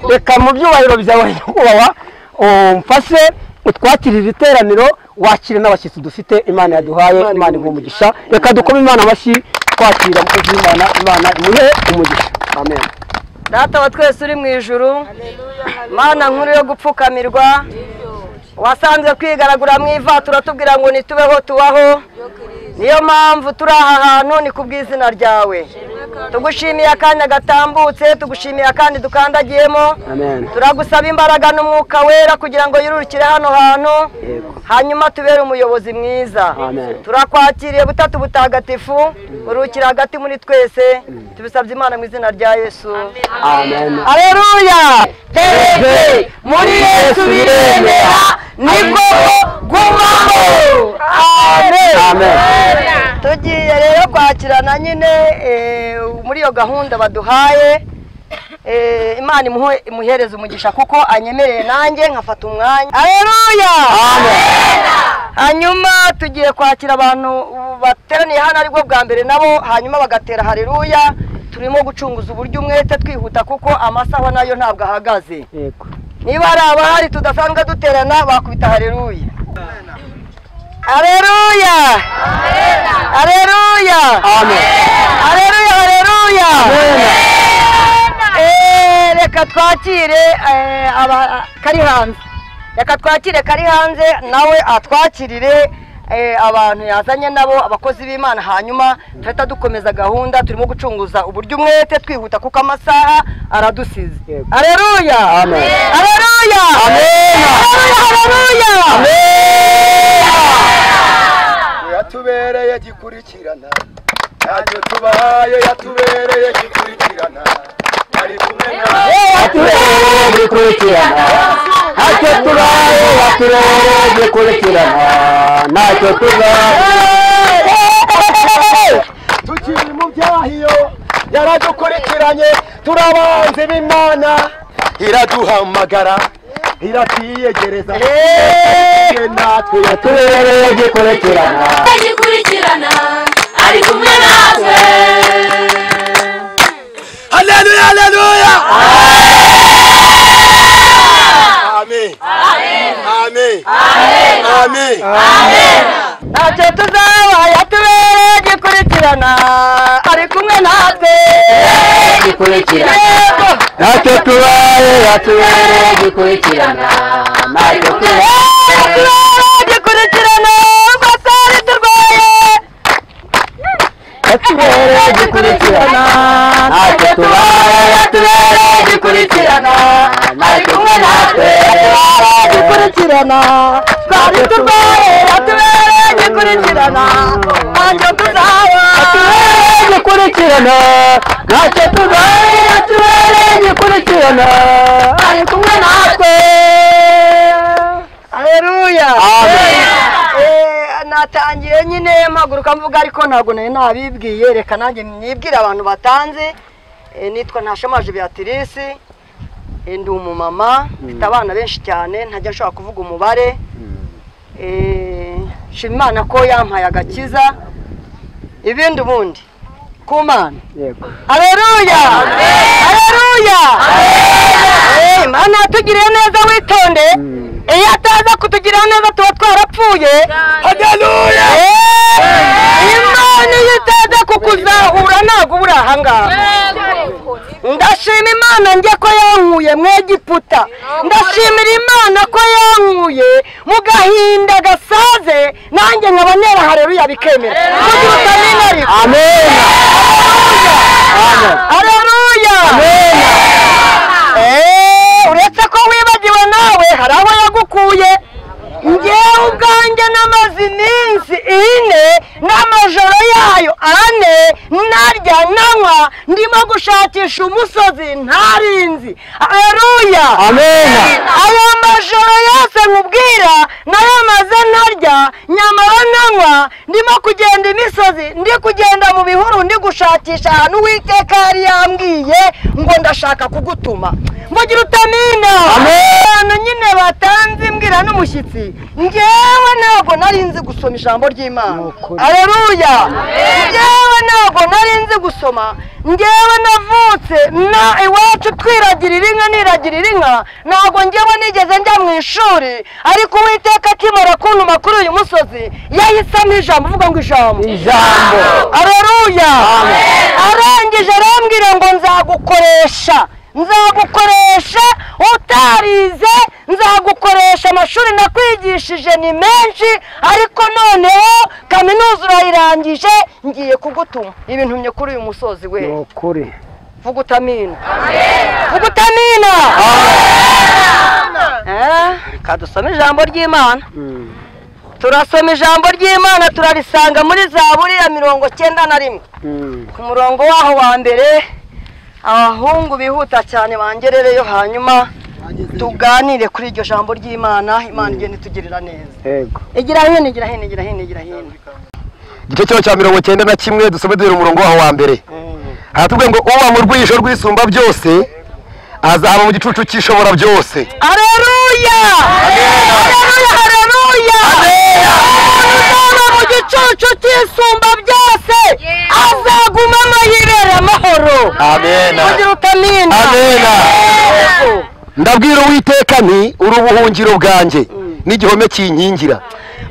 Reka mu byubahiro byawe nyakubahwa umfashe utwakirire iteraniro, wakire n'abashyitsi dufite Imana yaduhaye. Imana iguhe umugisha. Reka dukome Imana amashyi twakira umukozi w'Imana. Imana imuhe umugisha. Amen. Data wa twese uri mu ijuru, Mana nkuru yo gupfukamirwa, wasanzwe kwigaragura mu ivatura tubwira ngo nitubeho tubaho. Niyo mpamvu turi aha hantu ni kubw'izina ryawe. Tugushimiye akanya gatambutse, tugushimiye akandi dukandagiyemo. Turagusaba imbaraga n'umwuka wera kugira ngo yururukire hano hantu, hanyuma tubere umuyobozi mwiza. Turakwakiriye butatu butagatifu, urukira hagati muri twese. Tubisabye Imana mu izina rya Yesu. Amen. Haleluya. Tereke muri Yesu biremera, niko gumamo. Amen. Amen. Tugiye rero kwakirana nyine muri iyo gahunda baduhaye. Imana imuhereze umugisha kuko anyemereye nanjye nkafata umwanya. Haleluya. Amen. Hanyuma tugiye kwakira abantu bateraniye hano aribwo bwa mbere nabo, hanyuma bagatera haleluya. Turimo gucunguza uburyo umwete twihuta kuko amasaha nayo ntabwo ahagaze. Yego. Niba hari abahari tudasanzwe duterana bakubita haleluya. Haleluya. Haleluya. Amen. Haleluya, haleluya. Amen. Reka twakire kari hanze. Reka twakire kari hanze nawe atwakirire abantu yazanye nabo, abakozi b'Imana, hanyuma tuhita dukomeza gahunda. Turimo gucunguza uburyo umwete twihuta kuko amasaha aradusize. Haleluya. Amen. Haleluya. Amen. Haleluya. Amen. Yatubereye gikurikirana, ntacyo tubaye, yatubereye gikurikirana, ari kumwe nawe. Yatubereye gikurikirana, ntacyo tubaye, yatubereye gikurikirana, ntacyo tubaye. Tukiri mu byahiyo yaradukurikiranye, turabanze b'Imana iraduhamagara, iratiyegereza natwe. Yatubereye gikurikirana, gikurikirana, ari kumwe natwe. Haleluya, haleluya. Amen. Amen. Amen. Amen. Ntacyo tuzaba, yatubereye gikurikirana, ari kumwe natwe. Gikurikirana, ntacyo tubaye, yatubereye gikurikirana, ntacyo tubaye. Yatubereye gikurikirana, ubwo twari turwaye. Yatubereye gikurikirana, ntacyo tubaye, yatubereye gikurikirana, ari kumwe natwe. Yatubereye gikurikirana, twari turwaye, yatubereye gikurikirana, ntacyo tuzaba. Yatubereye gikurikirana, ntacyo tubaye, yatubereye gikurikirana, ari kumwe natwe. Haleluya. Amen. Natangiye nyine mpaguruka mvuga ariko ntabwo nari nabibwiye, reka nanjye nibwire abantu batanze. Nitwa Ntashamaje Beatrice, ndi umumama, mfite abana benshi cyane ntajya nshobora kuvuga umubare. Nshima Imana ko yampaye agakiza, ibindi ubundi ku Mana. Yego. Haleluya. Haleluya. Imana yatugiriye neza, witonde. Iyo ataza kutugirira neza tuba twarapfuye. Haleluya. Imana iyo itaza kukuzahura ntabwo ubura aha ngaha. Ndashima Imana njye ko yankuye mu Egiputa. Ndashimira Imana ko yankuye mu gahinda gasaze, nanjye nkaba nera haleluya bikemera. Kugira utamenya ariko. Amen. Haleluya. Amen. Uretse ko wibagiwe nawe hari aho yagukuye. Njyewe ubwanjye namaze iminsi 4 n'amajoro yayo 4 nari ntarya nanywa ndimo gushakisha umusozi ntarinzi. Haleluya, amen. Ayo majoro yose nkubwira nayo maze ntarya nyamara nanywa, ndimo kugenda imisozi, ndi kugenda mu bihuru, ndi gushakisha ahantu Uwiteka yari yambwiye ngo ndashaka kugutuma. Mvugira utamina. Abantu nyine batanze imbwira n'umushyitsi, ngewe ntabwo nari nzi gusoma ijambo ry'Imana. Haleluya, ngewe ntabwo nari nzi gusoma. Ngewe navutse na iwacu twiragirira inka, niragirira inka, ntabwo ngewe nigeze njya mu ishuri, ariko Uwiteka akimara kuntuma kuri uyu musozi yahisemo ijambo, uvuga ngo ijambo. Haleluya. Arangije arambwira ngo nzagukoresha, nzagukoresha utarize, nzagukoresha amashuri nakwigishije ni menshi, ariko noneho kaminuza urayirangije, ngiye kugutuma ibintumye kuri uyu musozi we. Nukuri. Vuga utamina. Vuga utamina. Reka dusome ijambo ry'Imana. Turasoma ijambo ry'Imana turarisanga muri Zaburi ya 91 ku murongo waho wa mbere. Abahungu bihuta cyane bangerereyo, hanyuma tuganire kuri iryo jambo ry'Imana. Imana igenda itugirira neza. Yego. Igira hino, igira hino, igira hino, igira hino. Igice cyo cya 91 dusome duhera umurongo waho wa mbere. Haratubwiye ngo uba mu rwisho rwisumba byose azaba mu gicucu cy'ishobora byose. Haleluya! Haleluya, haleluya! Uzaba mu gicucu cy'isumba byose azagumamo yibera amahoro. Amen. Ugira utamina. Amen. Ndabwira Uwiteka nti uri ubuhungiro bwanjye n'igihome kinkingira.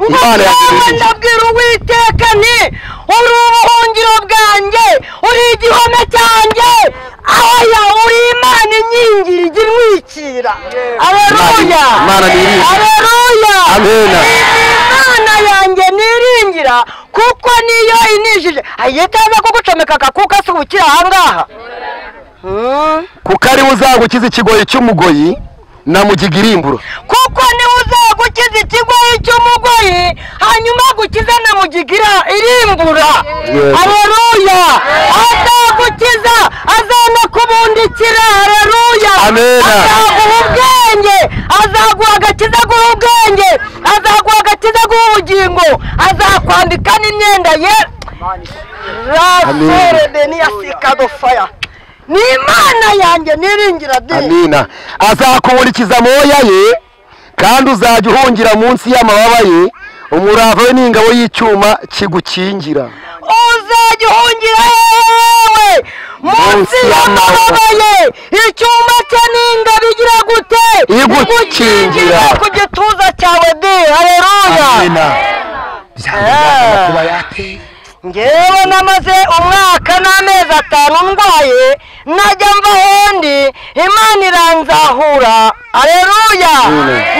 Imana yanjye, ndabwira Uwiteka nti uri ubuhungiro bwanjye, uri igihome cyanjye, aya uri Imana inkingira igira intwikira. Haleluya, haleluya. Imana yanjye niringira kuko niyo inijije. Ayitaza kugucomeka akakuka se ubukira ahangaha. Kuko ari uzagukiza ikigoyi cy'umugoyi na mugiga irimbura. Kuko niwe uzagukiza ikigoyi cy'umugoyi hanyuma agukiza na mugiga irimbura. Haleluya. Azagukiza, azanakubundikira. Haleluya. Azaguha ubwenge, azaguha agakiza guha ubwenge, azaguha agakiza guha ubugingo, azakwambika n'imyenda ye. Rasore beni yasikadofaya. Ni Imana yanjye niringira de. Amina. Azakuburikiza amoya ye kandi uzajya uhungira munsi y'amababa ye, umurava we n'ingabo y'icyuma kigukingira. Uzajya uhungira hewe munsi y'amababa ye, icyuma cye n'ingabo igira gute? Igukingira ku gituza cyawe de. Haleluya. Amina. Ngewe namaze umwaka n'amezi 5 ndwaye, najya mva hondi Imana iranzahura. Haleluya.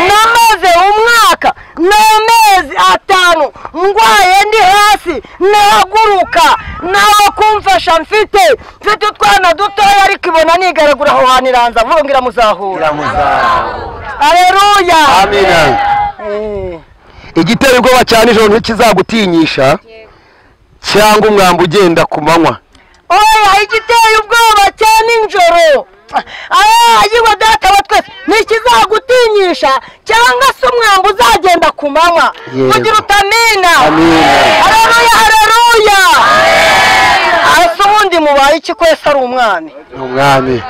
Namaze umwaka n'amezi 5 ndwaye, ndi hasi nahaguruka, naho kumfasha mfite utwana dutoya, ariko ibona nigaragura aho hantu iranza vuga ngo iramuzahura. Haleluya. Amina. Igiteye ubwoba cyane nijoro ntikizagutinyisha cyangwa umwambi ugenda ku manywa. Oya, igiteye ubwoba cya nijoro, ayiwe data wa twese, ntikizagutinyisha cyangwa se umwambi uzagenda ku manywa. Kugira utamina. Haleluya, haleluya. Ese ubundi mubaye iki kwese ari umwami? Umwami.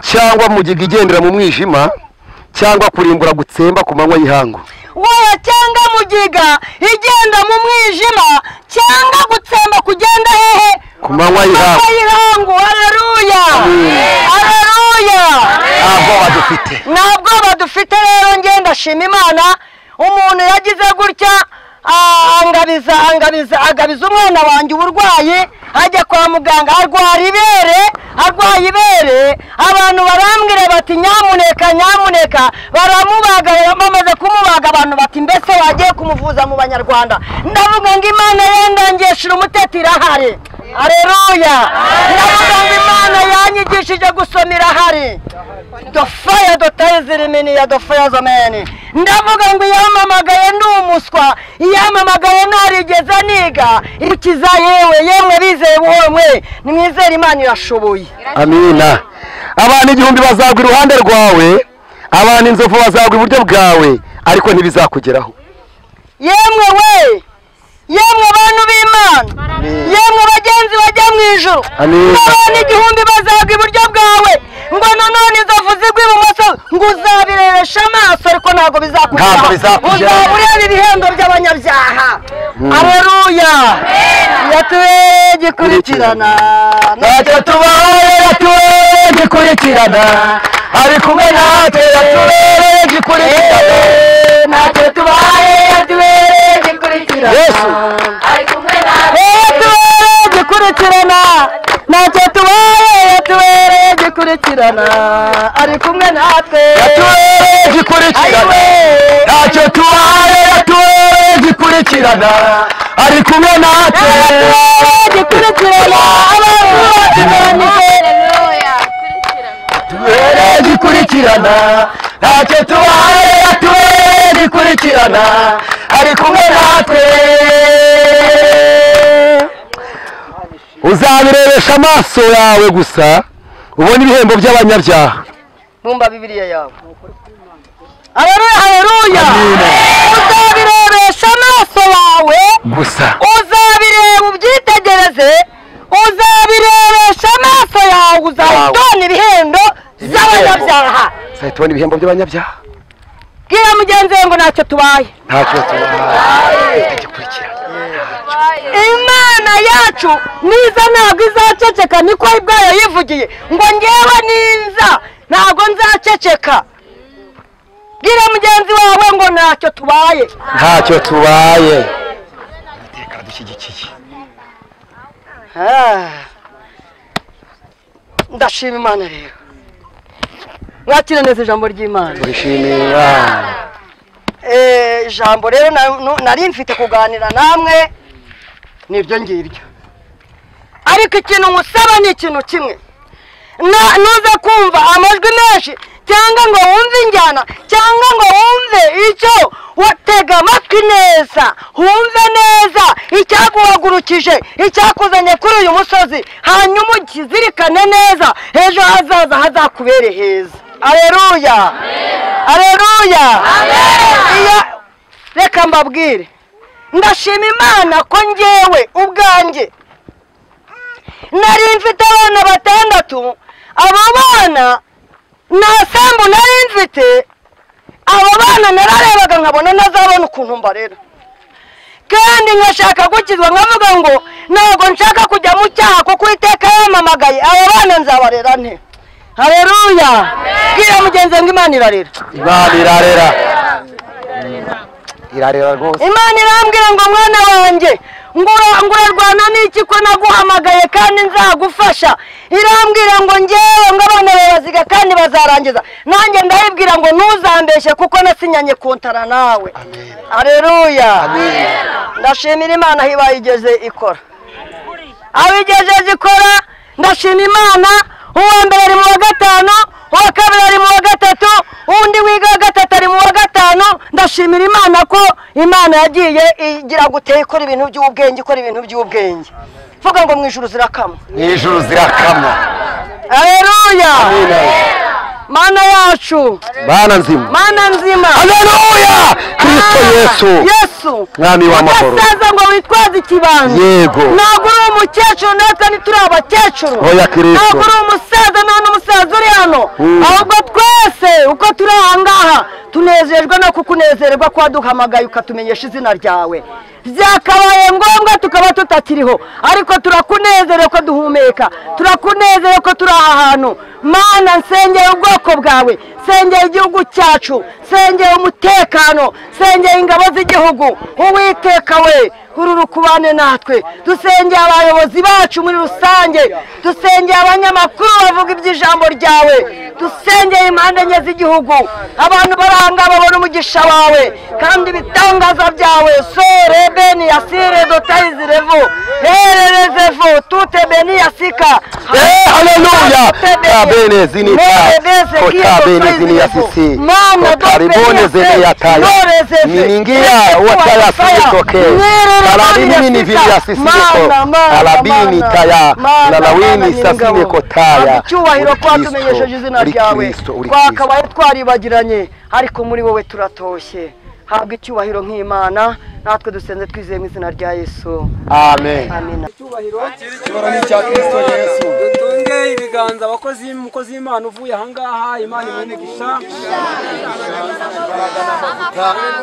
Cyangwa mugiga igendera mu mwijima, cyangwa kurimbura gutsemba ku manywa y'ihangu. Oya, cyangwa mugiga igenda mu mwijima, cyangwa gutsemba kugenda hehe? Ku manywa y'ihangu. Haleluya, haleluya. Ntabwo badufite, ntabwo badufite. Rero ngenda shima Imana, umuntu yagize gutya angabiza umwana wanjye uburwayi, ajya kwa muganga arwara ibere, arwaye ibere. Abantu barambwira bati nyamuneka, nyamuneka, baramubaga. Bamaze kumubaga abantu bati mbese wagiye kumuvuza mu Banyarwanda? Ndavuga ngo Imana yandangishije umuteti irahari. Haleluya. Ndavuga ngo Imana yanyigishije gusoma irahari. Dofaya dotayiziremeni ya dofaya zameni. Ndavuga ngo iyamamagaye ni umuswa, iyamamagaye ntarigeze niga. Ikiza yewe yemwe bizeye buhoro mwe, nimwizere Imana irashoboye. Amina. Abantu 1000 bazagwa iruhande rwawe, abantu inzovu bazagwa iburyo bwawe, ariko ntibizakugeraho. Yemwe we, yemwe bantu b'Imana, yemwe bagenzi bajya mu ijuru, abantu 1000 bazagwa iburyo bwawe, ngo nanone inzovu zigwa ibumoso, ngo uzabirebesha amaso ariko ntabwo bizakugeraho. Uzaba ureba ibihembo by'abanyabyaha. Haleluya. Yatubereye gikurikirana, ntacyo tubaye, yatubereye gikurikirana, ari kumwe natwe, yatubereye gikurikirana, ntacyo tubaye, yatubereye gikurikirana, Yesu ari kumwe natwe, yatubereye gikurikirana, ntacyo tubaye, yatubereye gikurikirana, ari kumwe natwe, yatubereye gikurikirana, ntacyo tubaye, yatubereye gikurikirana, ari kumwe natwe, yatubereye gikurikirana, yatubereye gikurikirana, ntacyo tubaye, yatubereye gikurikirana, ari kumwe natwe. Uzabirebesha amaso yawe gusa ubone ibihembo by'abanyabyaha. Bumba Bibiliya yawe. Haleluya, haleluya. Uzabirebesha amaso yawe gusa, uzabireba ubyitegereze, uzabirebesha amaso yawe, uzahitona ibihembo by'abanyabyaha. Uzahitona ibihembo by'abanyabyaha. Bwira mugenzi we ngo ntacyo tubaye, ntacyo tubaye. Imana yacu niza ntabwo izaceceka, niko ubwayo yivugiye ngo ngewe niza ntabwo nzaceceka. Bwira mugenzi wawe ngo ntacyo tubaye, ntacyo tubaye. Iteka dushyigikiye. Ndashima Imana rero. Mwakire neza ijambo ry'Imana. Turishimira Imana. Ijambo rero nari mfite kuganira namwe niryo ngiryo. Ariko ikintu nkusaba ni ikintu kimwe. Nuze kumva amajwi menshi cyangwa ngo wumve injyana cyangwa ngo wumve icyo watega amatwi neza, wumve neza icyaguhagurukije, icyakuzanye kuri uyu musozi, hanyuma ukizirikane neza, ejo hazaza hazakubere heza. Haleluya, haleluya. Reka mbabwire, ndashima Imana ko ngewe ubwanjye nari mfite abana 6. Abo bana nta sambu nari mfite, abo bana nararebaga nkabona ntazabona ukuntu mbarera, kandi nkashaka gukizwa, nkavuga ngo ntabwo nshaka kujya mu cyaha kuko Uwiteka yampamagaye, abo bana nzabarera nte? Haleluya. Bwira mugenzi ngo Imana irarera. Imana irarera. Irarera rwose. Imana irambwira ngo mwana wanjye ngurarwana n'iki ko naguhamagaye kandi nzagufasha. Irambwira ngo ngewe ngo abana baziga kandi bazarangiza. Nanjye ndayibwira ngo ntuzambeshye kuko nasinyanye kontara nawe. Haleluya. Ndashimira Imana aho ibayigeze ikora, aho igejeje ikora. Ndashima Imana. Uwa mbere ari mu wa 5, uwa kabiri ari mu wa 3, undi wiga wa 3 ari mu wa 5. Ndashimira Imana ko Imana yagiye igira guteye ikora ibintu by'ubwenge, ikora ibintu by'ubwenge. Vuga ngo mu ijuru zirakama, mu ijuru zirakama. Haleluya. Mana yacu, Mana nzima, Mana nzima. Haleluya. Kristo Yesu, Yesu Mwami w'amahoro. Udasaza ngo witwaze ikibando. Yego. Ntabwo uri umukecuru, natwe ntituri abakecuru. Oya Kristo. Ntabwo uri umusaza, nta n'umusaza uri hano. Ahubwo twese uko turi aha ngaha tunezerwa no kukunezerwa ko waduhamagaye ukatumenyesha izina ryawe. Byakabaye ngombwa tukaba tutakiriho, ariko turakunezerewe ko duhumeka, turakunezerewe ko turi aha hantu. Mana, nsengera ubwoko bwawe, sengera igihugu cyacu, sengera umutekano, sengera ingabo z'igihugu. Uwiteka we, ururukubane natwe. Dusengera abayobozi bacu muri rusange, dusengera abanyamakuru bavuga iby'ijambo ryawe. Dusengeye impande enye z'igihugu, abantu baranga babona umugisha wawe kandi ibitangaza byawe. Sore beni yasire dotayizirevu hererezevu tute beni yasika. Haleluya. Bene zinita kota bene zini yasisi karibone zini yataya miningia wataya sitoke karabini ni vili yasisi ko karabini taya lalawini sasine kotaya. Icyubahiro kwatumenyesheje izina ryawe, twakabaye twaribagiranye ariko muri wowe turatoshye. Habwa icyubahiro nk'Imana, natwe dusenze twizeye mu izina rya Yesu. Amen. Amen. Icyubahiro cya Kristo Yesu. Dutunge ibiganza abakozi umukozi w'Imana uvuye aha ngaha, Imana imugisha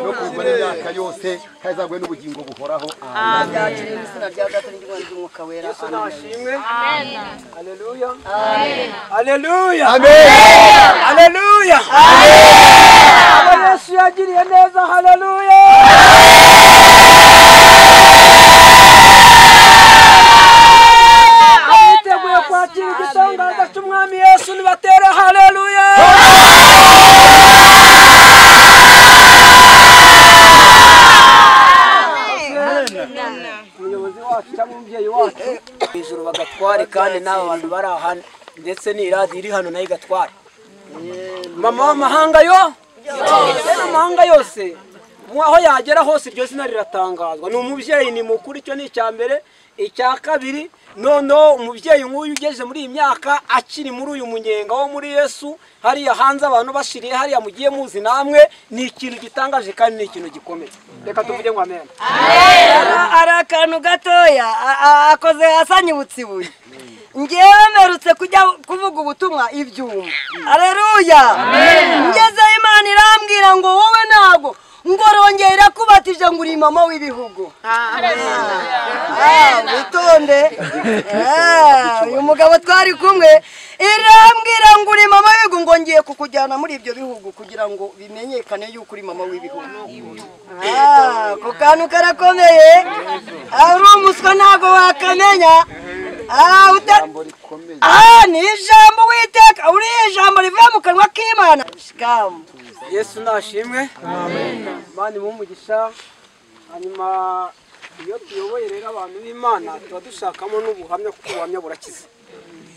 no kumara imyaka yose kazagwe n'ubugingo buhoraho. Amen. Byakiriye mu izina rya Data n'Umwana n'Umwuka Wera. Yesu nashimwe. Amen. Haleluya. Amen. Haleluya. Amen. Haleluya. Amen. Yesu yagiriye neza. Haleluya. Abiteguye kwakira igitangaza cy'Umwami Yesu nibatere haleluya. Umuyobozi wacu cyangwa umubyeyi wacu ijuru bagatware, kandi n'aba bantu bari aha ndetse n'iradiyo iri hano nayo igatware. Mama w'amahanga yo amahanga yose aho yagera hose iryo zina riratangazwa. Ni umubyeyi, ni mukuru, icyo ni icya mbere. Icya kabiri, noneho umubyeyi nk'uyu ugeze muri iyi myaka akiri muri uyu munyenga wo muri Yesu, hariya hanze abantu bashiriye hariya mugiye muzi namwe, ni ikintu gitangaje kandi ni ikintu gikomeye. Reka tuvuge ngo amen. Ari akantu gatoya akoze asanyibutse ibuye. Ngewe mperutse kujya kuvuga ubutumwa ibyuma. Haleluya. Ngeze Imana irambwira ngo wowe ntago ngorongera kubatije ngo uri mama w'ibihugu. Witonde. Uyu mugabo twari kumwe irambwira ngo uri mama w'ibihugu, ngo ngiye kukujyana muri ibyo bihugu kugira ngo bimenyekane yuko uri mama w'ibihugu. Ako kantu karakomeye. Ari umuswa ntago wakamenya. Ni ijambo witeka, uri ijambo rivuye mu kanwa k'Imana. Yesu nashimwe. Amen. Imana imuhe umugisha. Hanyuma iyo tuyoboye rero abantu b'Imana tuba dushakamo n'ubuhamya, kuko ubuhamya burakiza.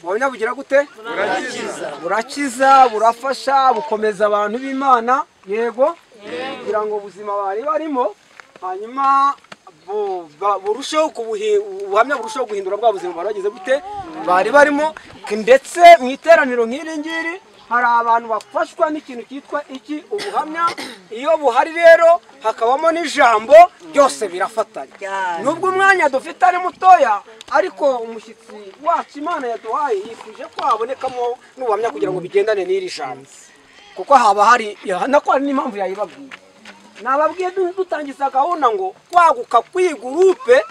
Ubuhamya bugira gute? Burakiza. Burakiza, burafasha, bukomeza abantu b'Imana. Yego, kugira ngo ubuzima bari barimo hanyuma burusheho ubuhamya burusheho guhindura bwa buzima bari bageze gute bari barimo. Ndetse mu iteraniro nk'iri ngiri hari abantu bafashwa n'ikintu cyitwa iki ubuhamya. Iyo buhari rero hakabamo n'ijambo, byose birafatanya. Nubwo umwanya dufite ari mutoya, ariko umushyitsi wacu Imana yaduhaye yifuje ko habonekamo n'ubuhamya kugira ngo bigendane n'iri jambo, kuko haba hari nako hari n'impamvu yayibabwiye. Nababwiye dutangiza gahunda ngo kwaguka kw'iyi gurupe,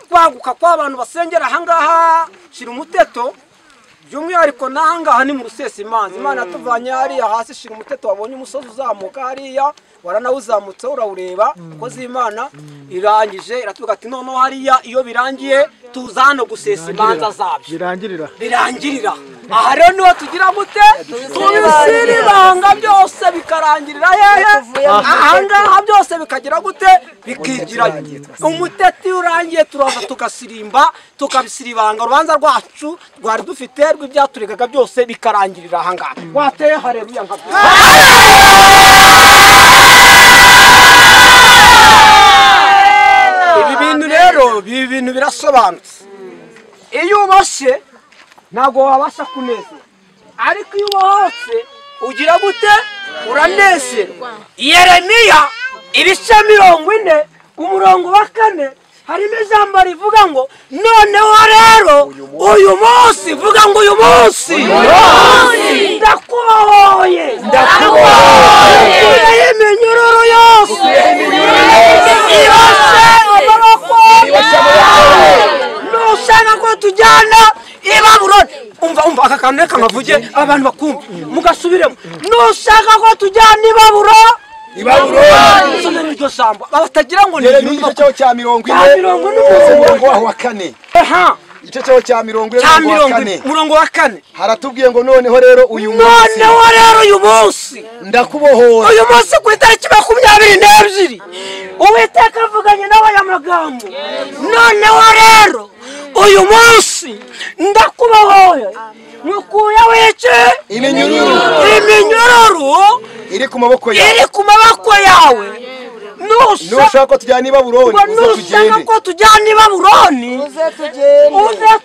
kwaguka kw'abantu basengera ahangaha Shira Umuteto, by'umwihariko n'ahangaha ni mu Rusesimanza. Imana yatuvanye hariya hasi Shira Umuteto, wabonye umusozi uzamuka hariya, waranawuzamutse urawureba. Umukozi w'Imana irangije iratubwira ati noneho hariya iyo birangiye tuza hano gusesa imanza zabyo, birangirira aha. Rero niho tugira gute tubisira ibanga byose bikarangirira hehe ahangaha, byose bikagira gute bikigirayo. Umuteti urangiye turaza tugasirimba, tukabisira ibanga, urubanza rwacu rwari dufite rw'ibyaturegaga byose bikarangirira ahangaha. Wateye haleluya nka ibi bintu rero, ibi bintu birasobanutse. Iyo uboshye ntabwo wabasha kunezerwa, ariko iyo ubohotse ugira gute? Uranezerwa. Yeremiya ibice 40 umurongo wa 4 harimo ijambo rivuga ngo noneho rero uyu munsi, vuga ngo uyu munsi ndakubohoye, ndakubohoye iminyururu yose ibase amaboko, nushaka ko tujyana i Babuloni. Umva aka kantu reka nkavuge abantu bakumva mugasubiremo. Nushaka ko tujyana i Babuloni, Ibabuloni iryo jambo batagira ngo ni igice cyaho cya 40 umurongo waho wa 4. Igice cyaho cya 44 murongo wa 4 haratubwiye ngo noneho rero uyu munsi, noneho rero uyu munsi ndakubohora. Uyu munsi ku itariki 22 Uwiteka avuganye nawe aya magambo, noneho rero uyu munsi ndakubohoye, nkukuye wice iminyururu iri ku maboko yawe, iri ku maboko yawe. Nushaka ko tujyana i Babuloni, nushaka ko tujyana i Babuloni, uze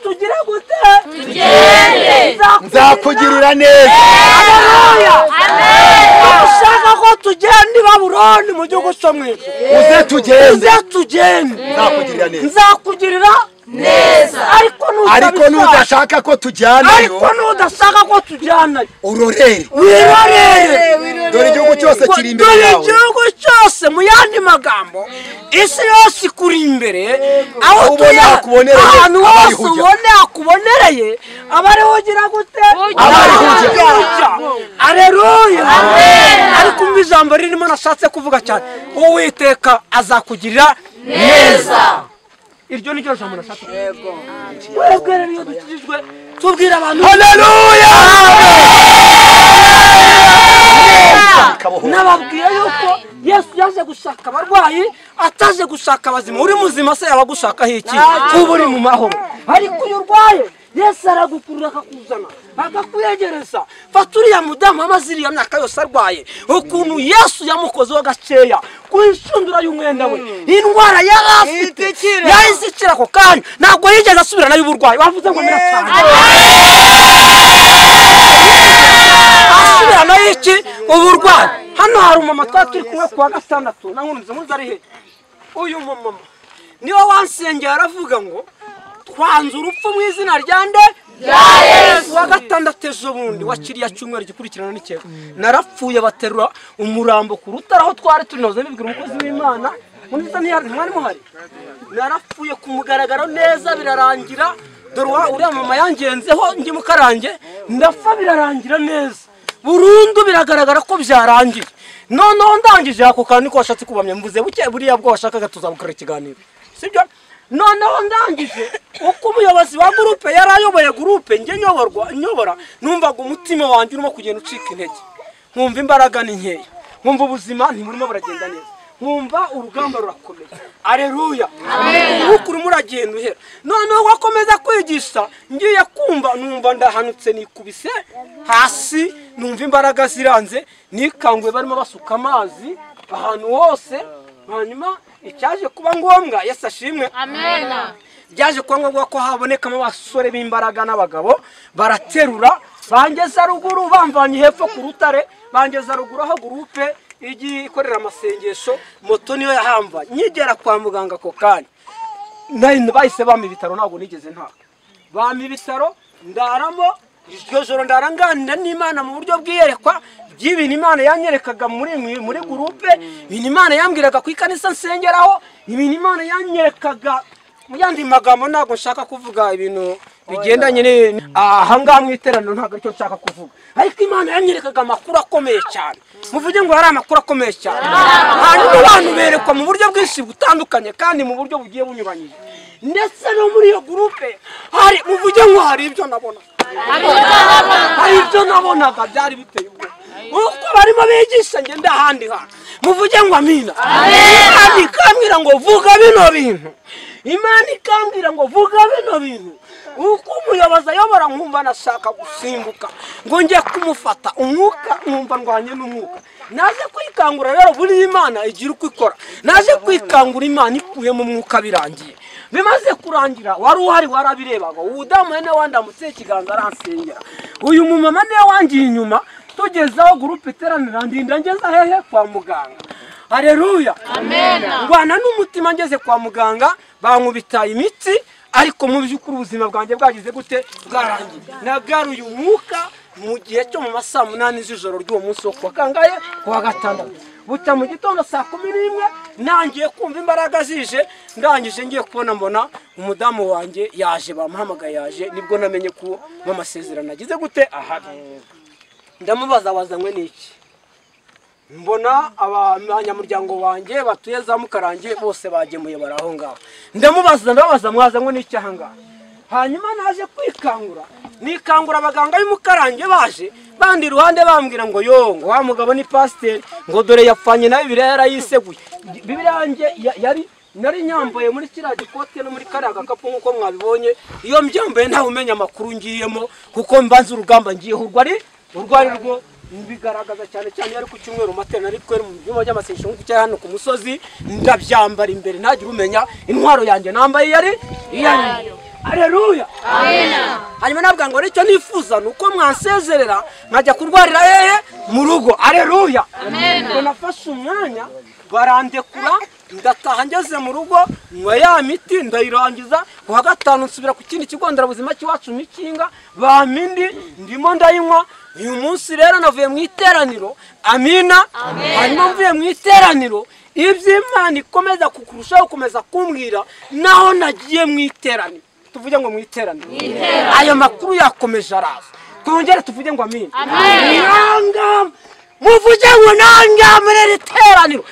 tugire gute? Tugende. Nzakugirira neza. Haleluya. Nushaka ko tujyana i Babuloni mu gihugu cyo mu ijuru, uze tugende, uze tugende, nzakugirira neza, nzakugirira neza. Ariko nudashaka ko tujyanayo, ariko nudashaka ko tujyanayo, urorere, wirorere. Dore igihugu cyose kiri imbere yawe, dore igihugu cyose, mu yandi magambo isi yose ikuri imbere, aho utuye ahantu hose ubone akubonereye, abariho ugira gute? Abariho ujya. Aleluya. Ariko umva ijambo ririmo nashatse kuvuga cyane, Uwiteka azakugirira neza. Iryo ni ryo jambo nashatse. Yego. Twebwe rero iyo dukijijwe tubwira abantu haleluya. Nababwiye yuko Yesu yaje gushaka abarwayi, ataje gushaka abazima. Uri muzima se yabagushakaho iki? Kuba uri mu mahoro. Ariko iyo urwaye Yesu aragukurura akakuzana, akakwegereza. Fata uriya mudamu amaze iriya myaka yose arwaye, ukuntu Yesu yamukozeho gakeya ku inshundura y'umwenda we, indwara yari afite yahise ikira ako kanya, ntabwo yigeze asubira nayo uburwayi. Wavuze ngo miracana asubira nayo iki? Uburwayi. Hano hari umumama twari turi kumwe kuwa gatandatu, na nkunze nkunze ari he? Uyu mumama niwe wansengeye aravuga ngo twanze urupfu mu izina rya nde? Rya Yesu. Wa gatandatu ejo bundi wa kiriya cyumweru gikurikirana n'ikego, narapfuye baterura umurambo ku rutare aho twari turi, nahoze mbibwira umukozi w'Imana nkunze ntiyari muhari. Narapfuye ku mugaragaro neza birarangira. Dore uriya mama yangenzeho njye mukarange, ndapfa birarangira neza burundu, biragaragara ko byarangiye. Noneho ndangije ako kantu niko washatse kubamya, mvuze buke buriya bwo washakaga tuzabukora ikiganiro, sibyo? Noneho ndangije uko umuyobozi wa gurupe yari ayoboye gurupe, njye nyobora, numvaga umutima wanjye urimo kugenda ucika intege, nkumva imbaraga ni nkeya, nkumva ubuzima ntiburimo buragenda neza, nkumva urugamba rurakomeye. Aleluya. Umwuka urimo uragenda uhera. Noneho wakomeza kwigisha, ngiye kumva numva ndahanutse nikubise hasi, numva imbaraga ziranze, nikanguye barimo basuka amazi ahantu hose. Hanyuma icyaje kuba ngombwa, Yesu ashimwe, amen, byaje kuba ngombwa ko habonekamo abasore b'imbaraga n'abagabo, baraterura bangeza ruguru, bamvanye hepfo ku rutare bangeza ruguru aho gurupe igiye ikorera amasengesho, moto niyo yahamva. Nkigera kwa muganga ako kanya bahise bampa ibitaro, ntabwo nigeze ntaha, bampa ibitaro ndaramo iryo joro, ndaranganira n'Imana mu buryo bw'iyerekwa by'ibintu Imana yanyerekaga muri gurupe, ibintu Imana yambwiraga ku ikanisa nsengeraho, ibintu Imana yanyerekaga mu yandi magambo. Ntabwo nshaka kuvuga ibintu bigendanye aha ngaha mu iteraniro, ntabwo aricyo nshaka kuvuga, ariko Imana yanyerekaga amakuru akomeye cyane. Muvuge ngo hari amakuru akomeye cyane. Hanyuma abantu berekwa mu buryo bwinshi butandukanye kandi mu buryo bugiye bunyuranyije, ndetse no muri iyo gurupe hari, muvuge ngo hari ibyo nabona, hari ibyo nabonaga byari biteye ubwoba. Uko barimo bigisha njye ndahandi hantu, muvuge ngo amina. Imana ikambwira ngo vuga bino bintu, Imana ikambwira ngo vuga bino bintu. Uko umuyobozi ayobora nkumva nashaka gusimbuka ngo njye kumufata umwuka, nkumva ndwanye n'umwuka. Naje kwikangura rero, buri Imana igira uko ikora. Naje kwikangura Imana ikuyemo umwuka birangiye. Bimaze kurangira wari uhari warabirebaga. Udamu niwe wandamutse ikiganza aransengera, uyu mumama niwe wangiye inyuma, tugeze aho gurupe iteranira ndinda ngeze hehe? Kwa muganga. Haleluya, amen. Ndwana n'umutima ngeze kwa muganga, bankubita imiti, ariko mu by'ukuri ubuzima bwanjye bwagize gute? Bwarangiye. Nagaruye umwuka mu gihe cyo mu masaa 8 z'ijoro ry'uwo munsi wo kuwa kangahe? Kuwa gatandatu. Buta mu gitondo saa 11 nangiye kumva imbaraga zije, ndangije ngiye kubona mbona umudamu wanjye yaje, bamuhamagaye yaje, nibwo namenye ko mu masezerano agize gute ahari. Ndamubaza wazanywe n'iki? Mbona abanyamuryango wanjye batuye za Mukarange bose bagemuye bari aho ngaho. Ndamubaza, ndabaza mwazanywe n'iki aha ngaha? Hanyuma naje kwikangura, nikangura abaganga b'Imukarange baje bandi iruhande bambwira ngo yo, ngo wa mugabo ni pasiteri, ngo dore yapfanye na Bibiliya yarayiseguye. Bibiliya yanjye yari nari nyambaye muri kiriya gikote no muri kariya gakapu nk'uko mwabibonye. Iyo mbyambaye ntawe umenya amakuru ngiyemo, kuko mbanza urugamba ngiyeho urwo ari rwo bigaragaza cyane cyane iyo ari ku cyumweru materaniro ari kwera mu byumba by'amasengesho nk'uko cyari hano ku musozi, ndabyambara imbere ntagire umenya intwaro yanjye nambaye yari iyo. Haleluya. Amina. Hanyuma nabwa ngo icyo nifuza nuko mwansezerera nkajya kurwarira hehe mu rugo. Haleluya. Amina. Nafashe umwanya barandekura, ndataha ngeze mu rugo nywa ya miti ndayirangiza. Ku wa gatanu nsubira ku kindi kigo nderabuzima cy'iwacu Mikinga, bampa indi ndimo ndayinywa. Uyu munsi rero navuye mu iteraniro. Amina. Hanyuma mvuye mu iteraniro, iby'Imana ikomeza kukurushaho gukomeza kumbwira naho nagiye mu iteraniro. Tuvuge ngo mu iteraniro ayo makuru yakomeje araza. Twongere tuvuge ngo amina. Nanga muvuge ngo nanga muri iri teraniro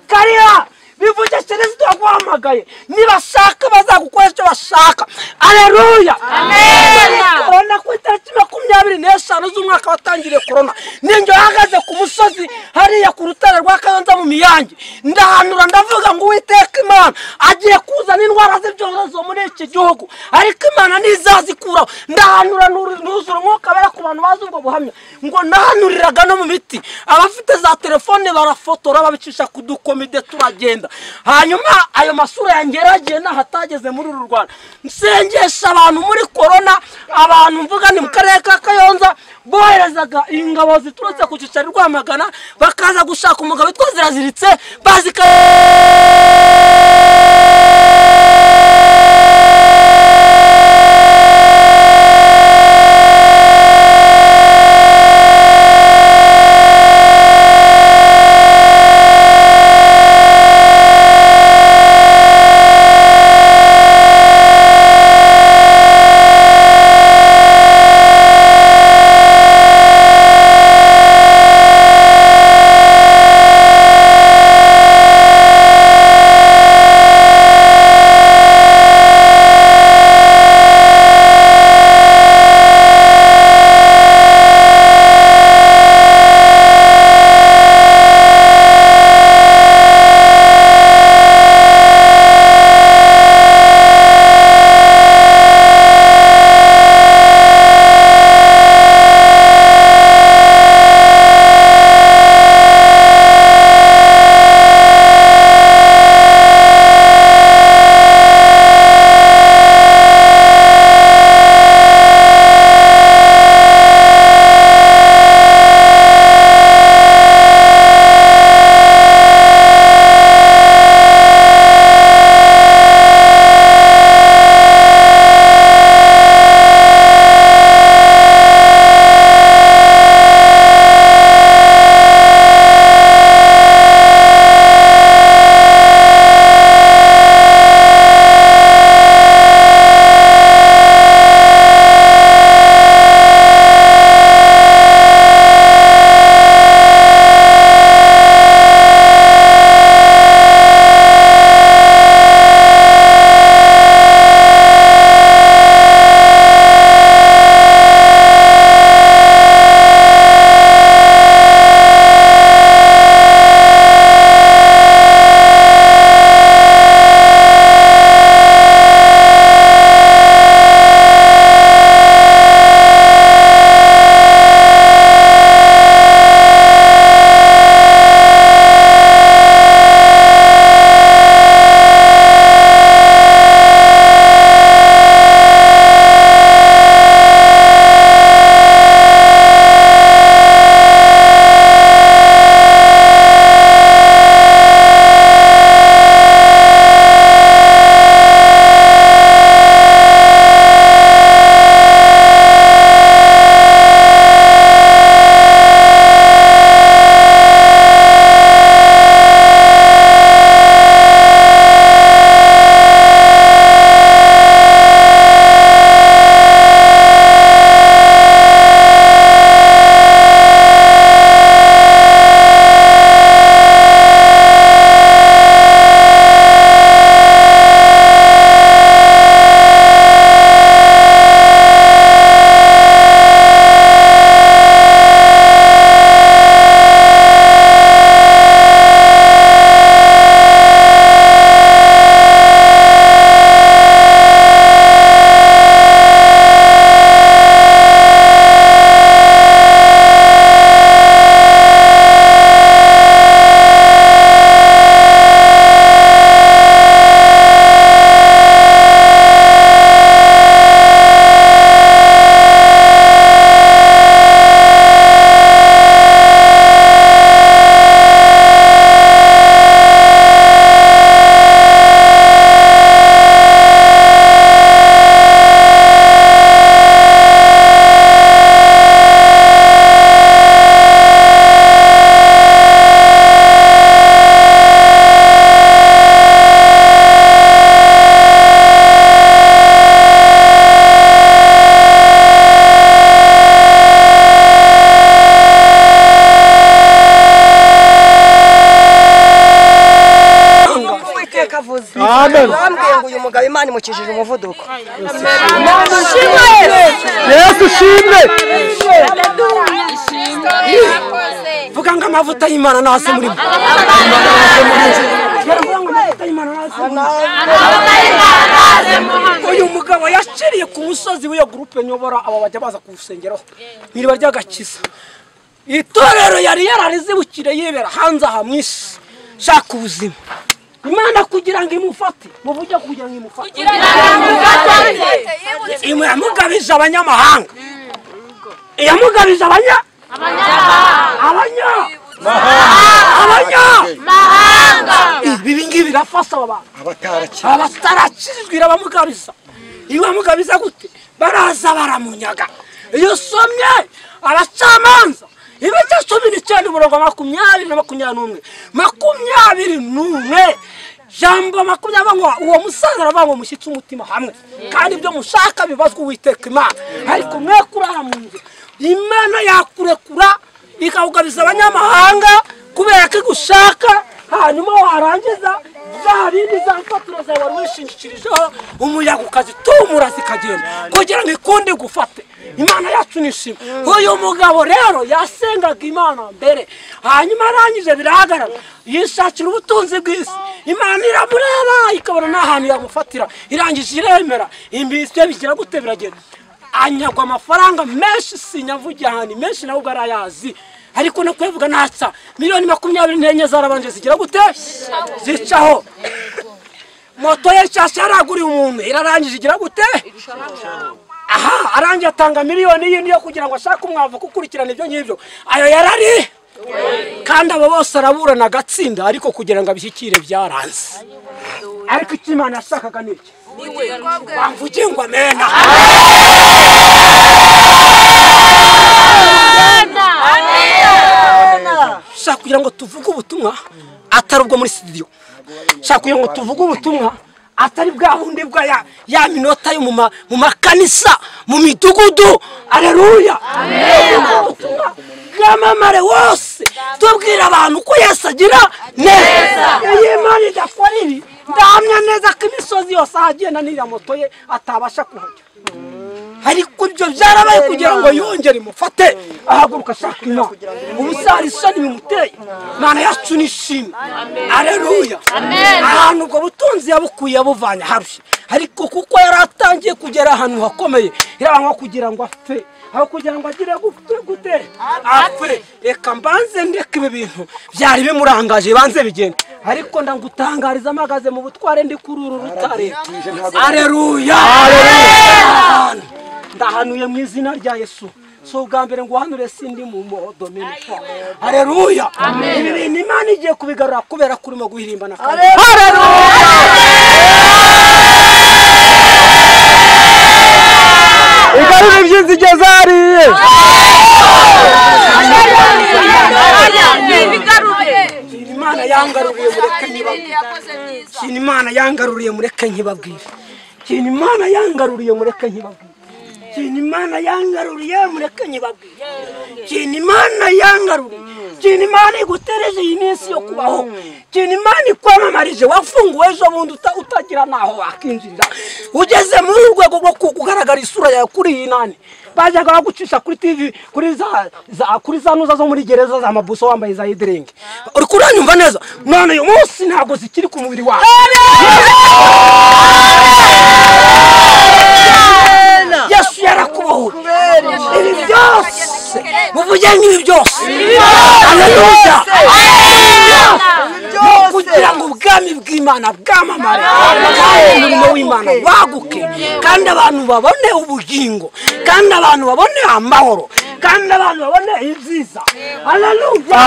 kariya bivuge Kristo aguhamagaye, nibashaka bazagukora icyo bashaka. Haleluya. Amina. Korona ku itariki 25 z'umwaka watangiriye korona, ninjye uhagaze ku musozi hariya ku rutare rwa Kayonza mu Miyange, ndahanura ndavuga ngo Uwiteka Imana agiye kuzana indwara z'ibyorezo muri iki gihugu, ariko Imana ntizazikuraho. Ndahanura nuzura umwuka wera ku bantu bazi ubwo buhamya, ngo nahanuriraga no mu miti, abafite za telefone barafotora babicisha ku dukomide turagenda. Hanyuma ayo masura yanjye yaragiye n'ahatageze muri uru Rwanda. Nsengesha abantu muri korona, abantu mvuga ni mu karere ka Kayonza, boherezaga ingabo ziturutse ku cyicaro Rwamagana bakaza gushaka umugabo witwa Ziraziritse, bazika Bambwiye ngo uyu mugabo Imana imukijije umuvuduko. Yesu ushimwe. Vuga ngo amavuta y'Imana nase muri mwe. Uyu mugabo yaciriye ku musozi w'iyo groupe nyobora aba bajya baza kuwusengeraho mwiriba ry'agakiza. Itorero yari yararizibukire yibera hanze aha mwisi shaka ubuzima. Imana kugira ngo imufate, muvuge kugira ngo imufate. Imugabije abanyamahanga. Yamugabije abanyamahanga. Ibi ngibi birafasha aba bantu. Abatarakijwe irabamugabiza. Ibamugabiza gute? Baraza baramunyaga. Iyo usomye abacamanza ibice 19 umurongo 20 na 21 21 jambo 20 ngo uwo musaza aravuga ngo mushyitse umutima hamwe kandi ibyo mushaka bibazwa Uwiteka Imana, ariko mwe kurara mu nzu Imana yakurekura ikawugabiza abanyamahanga kubera ko igushaka, hanyuma warangiza za bindi za mfatiro zawe wari wishingikirijeho umuyaga ukazitumura zikagenda kugira ngo ikunde igufate. Imana yacu nishimwe. Uyu mugabo rero yasengaga Imana mbere, hanyuma arangije birahagarara yishakira ubutunzi bw'isi. Imana iramureba ikabona n'ahantu yamufatira, irangije iremera imbiswe bigira gute biragenda. Anyagwa amafaranga menshi sinyavugiye ahantu menshi nawe ubwo arayazi, ariko no kuyavuga ntatsa. Miliyoni 24 zarabanje zigira gute zicaho. Moto ye nshyashya yaraguriye umuntu irarangije igira gute. Aha arangiye atanga miliyoni yindi yo kugira ngo ashake umwavu gukurikirana ibyo ngibyo. Ayo yarari kandi abo bose araburana agatsinda, ariko kugira ngo abishyikire byaranze. Ariko icyo Imana yashakaga ni iki? Wamvugiye ngo amena. Shaka kugira ngo tuvuge ubutumwa atari ubwo muri studio. Shaka kugira ngo tuvuge ubutumwa atari bwa bundi bwa ya minota yo mu makanisa, mu midugudu. Aleluya. Ubutumwa bwamamare wose tubwira abantu ko Yesu agira neza. Iyo Imana idakora ibi, ndahamya neza ko imisozi yose ahagenda n'iriya moto ye atabasha kuhajya. Ariko ibyo byarabaye kugira ngo yongere imufate ahaguruka ashaka Imana. Ubusari isoni bimuteye. Imana yacu nishimwe. Aleluya. Ahantu ubwo butunzi yabukuye yabuvanye harushye, ariko kuko yari atangiye kugera ahantu hakomeye, irangwa kugira ngo apfe, aho kugira ngo agire gute apfe. Reka mbanze ndeke ibi bintu byari bimurangaje banze bigende, ariko ndagutangariza mpagaze mu butware ndi kuri uru rutare. Aleluya. Ndahanuye mu izina rya Yesu. So ubwa mbere ngo uhanure sindi mu Dominika. Haleluya. Ibi bintu Imana igiye kubigarura kubera kurimo guhirimbana kandi. Haleluya. Igarure iby'inzige zariye. Imana yangaruriye mureke nkibabwire. Imana yangaruriye mureke nkibabwire. Imana yangaruriye mureke nkibabwire. Imana yangaruriye mureke nkibabwire. Imana yangaruriye. Imana igutereje iyi minsi yo kubaho. Imana ikwamamarije wafunguwe ejo bundi utagira naho wakinjirira. Ugeze muri urwego rwo kugaragara isura yawe kuri iyi nani. Bajyaga bagucisha kuri TV, kuri za nuza zo muri gereza za mabuso wambaye za idiringi. Uri kuranyumva neza? None uyu munsi ntabwo zikiri ku mubiri wawe. Yesu yarakubohora. Ibi byose muvuge nk'ibi byose. Haleluya. Kugira ngo ubwami bw'Imana bwamamare, kandi umurimo w'Imana waguke, kandi abantu babone ubugingo, kandi abantu babone amahoro, kandi abantu babone ibyiza. Haleluya.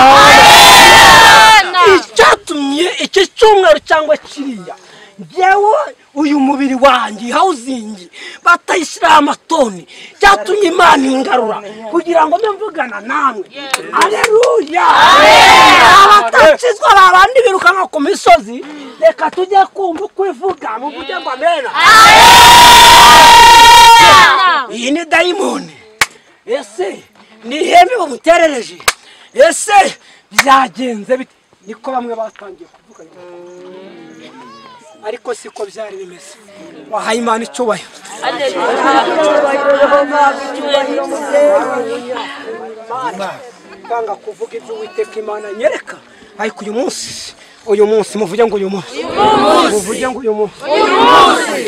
Icyatumye iki cyumweru cyangwa kiriya ngewe uyu mubiri wanjye hawuzingi batayishyiraho amatoni, cyatumye Imana ingarura kugira ngo mbe mvugana namwe. Aleluya. Abatakizwa babandi birukanka ku misozi, reka tujye kumva uko ivuga, muvuge ngo amena. Iyi ni dayimoni. Ese ni ihembe bamuterereje? Ese byagenze bite? Niko bamwe batangiye kuvuga. Ariko siko byari bimeze. Wahaye Imana icyubahiro. Kanga kuvuga ibyo Uwiteka Imana nyereka. Ariko uyu munsi muvuge ngo uyu munsi. Muvuge ngo uyu munsi.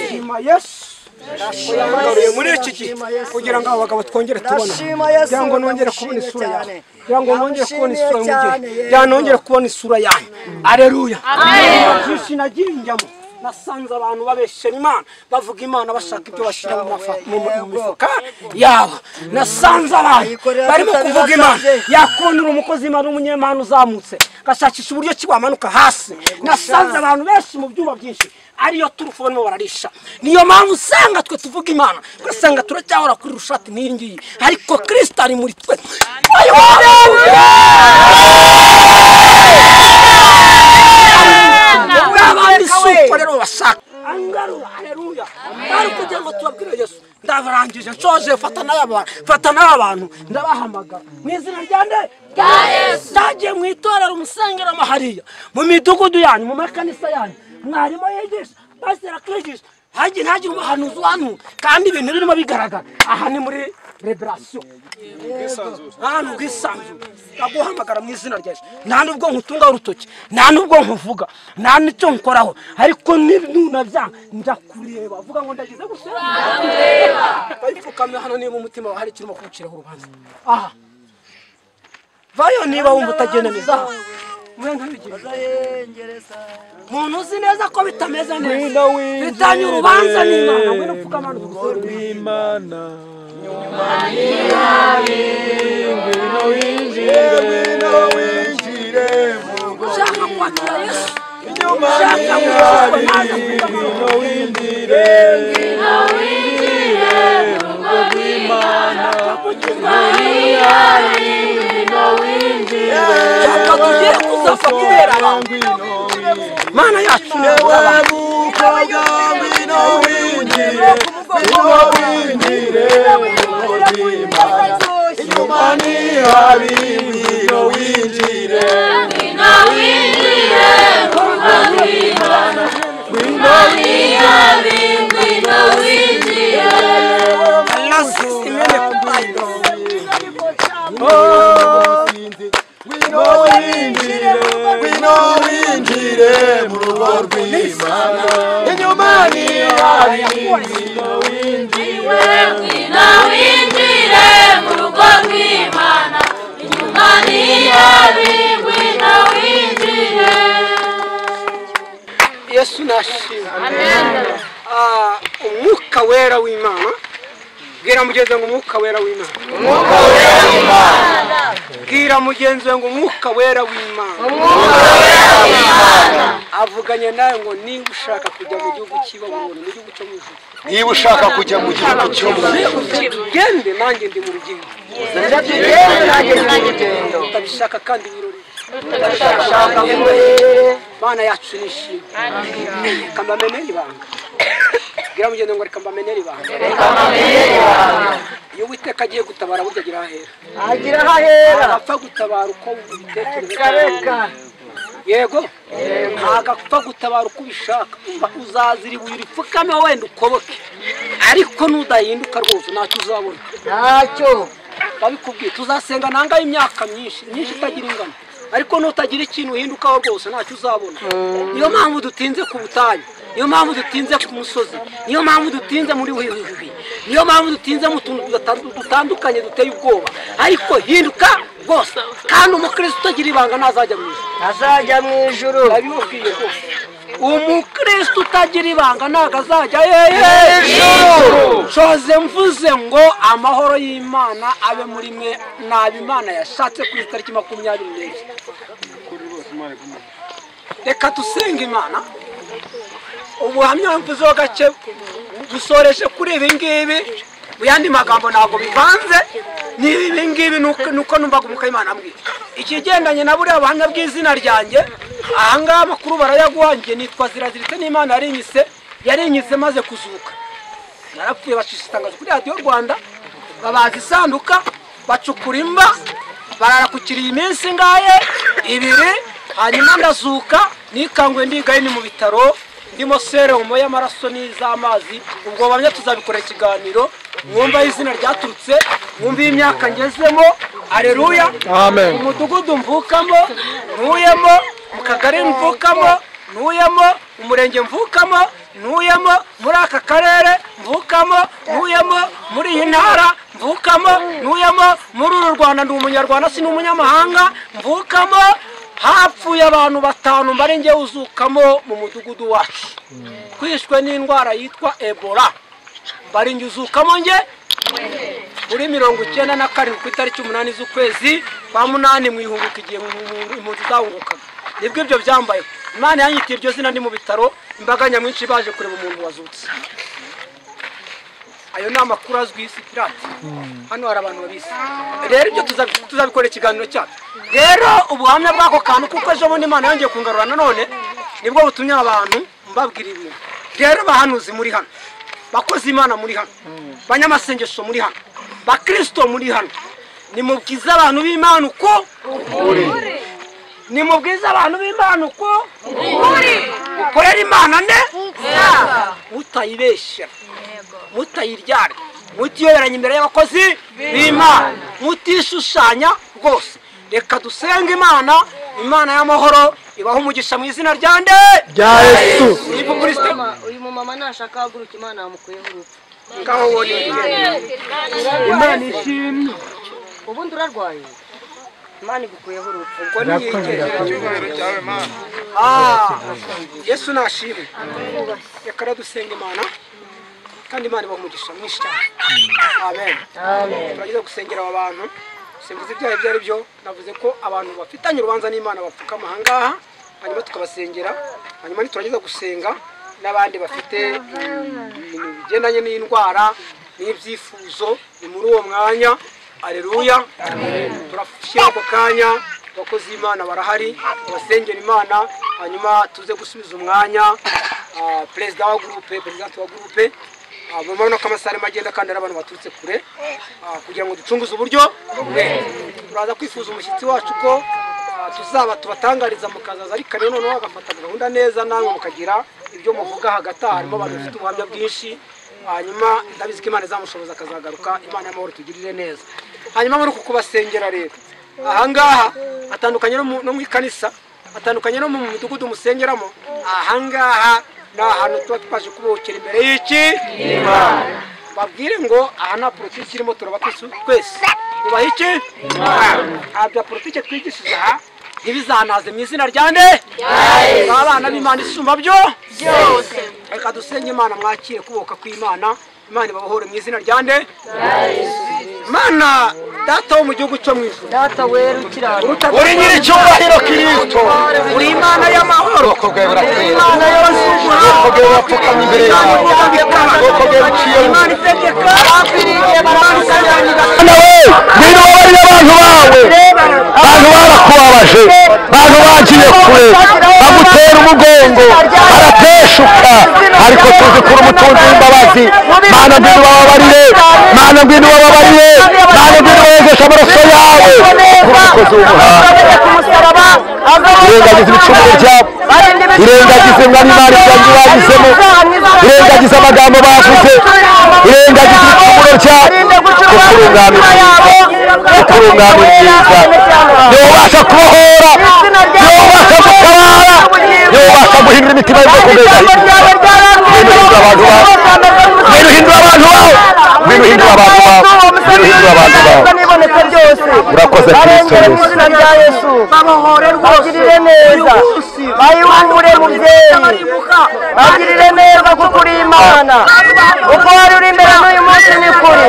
Shima Yesu. Muri iki gihe kugira ngo abagabo twongere tubona, kugira ngo nongere kubona isura yawe, kugira ngo nongere kubona isura y'umugeni, kugira nongere kubona isura yawe. Aleluya. Amen. Byinshi nagiye njyamo, nasanze abantu babeshera Imana, bavuga Imana bashaka ibyo bashira mu mifuka yabo. Nasanze abantu barimo kuvuga Imana, yakubonera umukozi Imana w'umunyemana uzamutse gashakisha uburyo ki wamanuka hasi. Nasanze abantu benshi mu byumba byinshi ariyo turufu barimo bararisha. Niyo mpamvu usanga twe tuvuga Imana, ugasanga turacyahora kuri rushati nk'iyi ngiyi, ariko Kristo ari muri twe. Abandi si uko rero bashaka. Angarura, haleluya. Bari kugira ngo tubabwire Yesu. Ndabarangije nshoje, fata n'abantu ndabahamagara mu izina rya nde? Rya Yesu. Ndagiye mu itorero umusengero mahariya, mu midugudu yanyu, mu makanisa yanyu, mwarimu yigisha, pasiteri akigisha, ntagire umuhanuzi uhanura, kandi ibintu birimo bigaragara. Aha ni muri liberation, ahantu bwisanzure. Ndaguhamagara mu izina rya Yesu. Nta nubwo nkutunga urutoki, nta nubwo nkuvuga, nta n'icyo nkoraho, ariko nunabyanga ndakureba. Vuga ngo ndagize gusa. Bayipfukamye hano niba umutima wawe hari ikirimo kuguciraho urubanza. Aha vayo niba wumva utagenda neza. Muntu uzi neza ko bitameze neza, bitanye urubanza n'Imana, ngwino upfukame hano Imana. Ngwino winjire ushaka kwakira Yesu, inyuma ngwino winjire, ngwino winjire mu rugo rw'Imana, ngwino winjire. Tugiye kuzapfa kubera abantu. Mana yacu ngwino winjire, ngwino winjire mu rugo rw'Imana, inyuma ni habi, ngwino winjire, ngwino winjire mu rugo rw'Imana, ngwino ni habi, ngwino winjire. Ngwino winjire, ngwino winjire mu rugo rw'Imana, inyuma ni habi, ngwino winjire, ngwino winjire mu rugo rw'Imana, inyuma ni habi, ngwino winjire. Yesu nashimwe. Amen. Umwuka wera w'Imana. Bwira mugenzi ngo umwuka wera w'Imana. Umwuka wera w'Imana. Bwira mugenzi ngo umwuka wera w'Imana. Umwuka wera w'Imana. Avuganye nawe ngo niba ushaka kujya mu gihugu cy'Ibabuloni, mu gihugu cyo mu ijuru. Niba ushaka kujya mu gihugu cyo mu ijuru, tugende nanjye ndi mu rugendo. Tugende nanjye ndi mu rugendo. Utabishaka kandi wirorere. Utabishaka wirorere. Mana yacu nishimwe. Reka mbamenere ibanga. Bwira mugenzi ngo reka mbamenere ibanga. Reka mbamenere ibanga. Iyo Uwiteka agiye gutabara burya agira ahera. Agira ahera. Apfa gutabara uko ubitekereza. Reka. Yego. Ntabwo apfa gutabara uko ubishaka. Uzazira ibuye uripfukame wenda ukoboke. Ariko nudahinduka rwose ntacyo uzabona. Ntacyo. Babikubwiye tuzasenga nanga imyaka myinshi, myinshi itagira ingano. Ariko nutagira ikintu uhindukaho rwose ntacyo uzabona. Niyo mpamvu dutinze ku butayu, niyo mpamvu dutinze ku musozi, niyo mpamvu dutinze muri wiwiwi, niyo mpamvu dutinze mu tuntu dutandukanye duteye ubwoba. Ariko hinduka rwose, kandi umukristo utagira ibanga ntazajya mu ijuru. Azajya mu ijuru. Ndabibabwiye rwose. Umukristo utagira ibanga ntabwo azajya ijuru. Shoze mvuze ngo amahoro y'Imana abe muri mwe, nabi Imana yashatse kuri tariki 22. Reka dusenge Imana. Ubuhamya mvuzeho gake dusoreje kuri ibi ngibi, mu yandi magambo ntabwo bivanze ni ibi ngibi, nuko numvaga umwuka w'Imana ambwira ikigendanye na buriya buhamya bw'izina ryanjye. Aha ngaha amakuru barayaguhangiye, nitwa Ziraziritse n'Imana yarinyise maze kuzuka. Narapfuye bacisha itangazo kuri radiyo Rwanda, babaza isanduka, bacukura imva, barara kukiriye iminsi ingahe ibiri, hanyuma ndazuka nikanguye ndigaye ni mu bitaro Ndimo serumu y'amaraso n'iz'amazi. Ubwo bamwe tuzabikora ikiganiro, mwumva izina ryaturutse, mwumva imyaka ngezemo. Aleluya. Amen. Umudugudu mvukamo, ntuyemo, mu kagari mvukamo, ntuyemo, umurenge mvukamo, ntuyemo, muri aka karere mvukamo, ntuyemo, muri iyi ntara mvukamo, ntuyemo, muri uru Rwanda ndi umunyarwanda si n'umunyamahanga mvukamo. Hapfuye abantu 5 mbari nge uzukamo mu mudugudu wacu. Kwishwe n'indwara yitwa Ebola. Mbari nge uzukamo nge muri 97 ku itariki 8 z'ukwezi kwa 8 mu ihunguka igihe impunzi zahungukaga. Nibwo ibyo byambaye. Imana yanyitiye iryo zina ndi mu bitaro, imbaga nyamwinshi baje kureba umuntu wazutse. Ayo ni amakuru azwi isi pirate. Hano hari abantu babizi. Rero ibyo tuzabikora ikiganiro cyacu. Rero ubuhamya bw'ako kantu kuko ejo bundi Imana yongeye kungarura nanone nibwo butumye abantu mbabwira ibintu. Rero bahanuzi muri hano, bakozi Imana muri hano, banyamasengesho muri hano, bakristo muri hano, nimubwize abantu b'Imana uko ukuri. Nimubwize abantu b'Imana uko ukuri. Ukorera Imana ne mutayibeshya, mutayiryara, mutiyoberanya imbere y'abakozi b'Imana, mutishushanya rwose. Reka dusenge Imana, Imana y'amahoro ibaho umugisha mu izina rya nde? Rya Yesu. Uyu mumama nashaka haguruka Imana yamukuyeho urupfu. Ngaho wone Imana ishimwe. Ubundi urarwaye, Imana igukuyeho urupfu. Ubwo ni Yesu nashimwe. Reka rero dusenge Imana kandi Imana ibaha umugisha mwinshi cyane. Amen. Amen. Turagiye gusengera aba bantu. Simvuze ibyaha ibyo ari byo, navuze ko abantu bafitanye urubanza n'Imana bapfukama aha ngaha, hanyuma tukabasengera, hanyuma niturangiza gusenga n'abandi bafite ibintu bigendanye n'indwara n'ibyifuzo, ni muri uwo mwanya. Aleluya. Turashyira ako kanya, abakozi b'Imana barahari, abasengera Imana, hanyuma tuze gusubiza umwanya perezida wa groupe, president wa groupe. Murabona ko amasaha arimo agenda kandi ari abantu baturutse kure, kugira ngo ducunguze uburyo. Turaza kwifuza umushyitsi wacu ko tuzaba tubatangariza mukazaza, ariko rero noneho agafata gahunda neza namwe mukagira ibyo muvuga hagati. Harimo abantu bafite ubuhamya bwinshi, hanyuma ndabizi ko Imana izamushoboza akazagaruka. Imana y'amahoro tugirire neza. Hanyuma muri uku kubasengera rero aha ngaha atandukanye no mu ikanisa, atandukanye no mu midugudu musengeramo. Aha ngaha ni ahantu tuba twaje kubohokera imbere y'iki Imana. Babwire ngo aha nta politiki irimo, turaba twese tubaha iki Imana. Nta politiki twigishije aha, ntibizanaze mu izina rya nde? Abana b'Imana isumba byo byose. Reka dusenge Imana, mwakire kubohoka kw'Imana. Imana ibabohore mu izina rya nde? Mana Data wo mu gihugu cyo mu ijuru, Data wera ukiranuka, uri nyiricyubahiro Kristo, uri Imana y'amahoro, ubwoko bwawe buratera, Imana y'abazungu, ubwoko bwawe burapfukamye imbere yawe, ubwoko bwawe buciye Imana itegeka, Mana we, ngwino ubabarire abantu bawe, abantu barakubabaje, abantu bagiye kure, bagutera umugongo, barateshuka, ariko tuzi kuri umutunzi w'imbabazi. Mana ngwino ubababarire, Mana ngwino ubababarire, Mana ngwino wegesha amaraso yawe kuri umukozi w'umuhanga. Irengagiza ibicumuro byabo, irengagize mwami Imana ibyanjye banyuzemo, irengagize amagambo bavuze, irengagize ibicumuro byabo, kuko uri umwami mwiza, kuko uri umwami mwiza. Niwe ubasha kubohora, niwe ubasha gutabara, niwe ubasha guhindura imitima y'ubwoko bwawe. Ngwino uhindure abantu bawe, ngwino uhindure abantu bawe, ngwino uhindure abantu bawe, ngwino uhindure abantu bawe. Urakoze Kristo Yesu. Bagirire neza, bayihumure mubyeyi, bagirire neza kuko uri Imana. Uko wari uri imbere n'uyu munsi ni kuri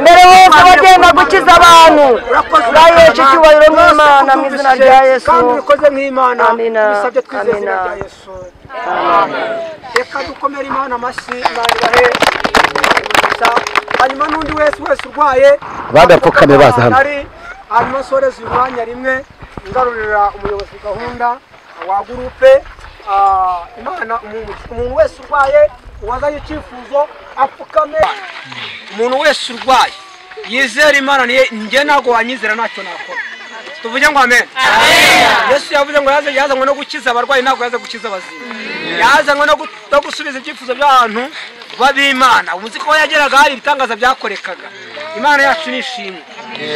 mbere hose bagenda gukiza abantu. Urayesha icyubahiro nk'Imana mu izina rya Yesu. Kandi ubikoze nk'Imana. Amina. Bisabye twizeye izina rya Yesu. Reka dukomere Imana amashyi, Imana ibahe umugisha. Hanyuma n'undi wese urwaye badapfukamye baza hano. Hanyuma nsoreze uyu mwanya rimwe ngarurira umuyobozi gahunda wa gurupe. Imana umuntu wese urwaye uwazanye icyifuzo apfukame. Umuntu wese urwaye yizera Imana, njye ntabwo wanyizera ntacyo nakora. Tuvuge ngo amen. Yesu yavuze ngo yazanywe no gukiza abarwayi, ntabwo yaza gukiza abazima. Yazanywe no gusubiza ibyifuzo by'abantu b'Imana. Uzi ko yageraga hari ibitangaza byakorekaga. Imana yacu nishimwe.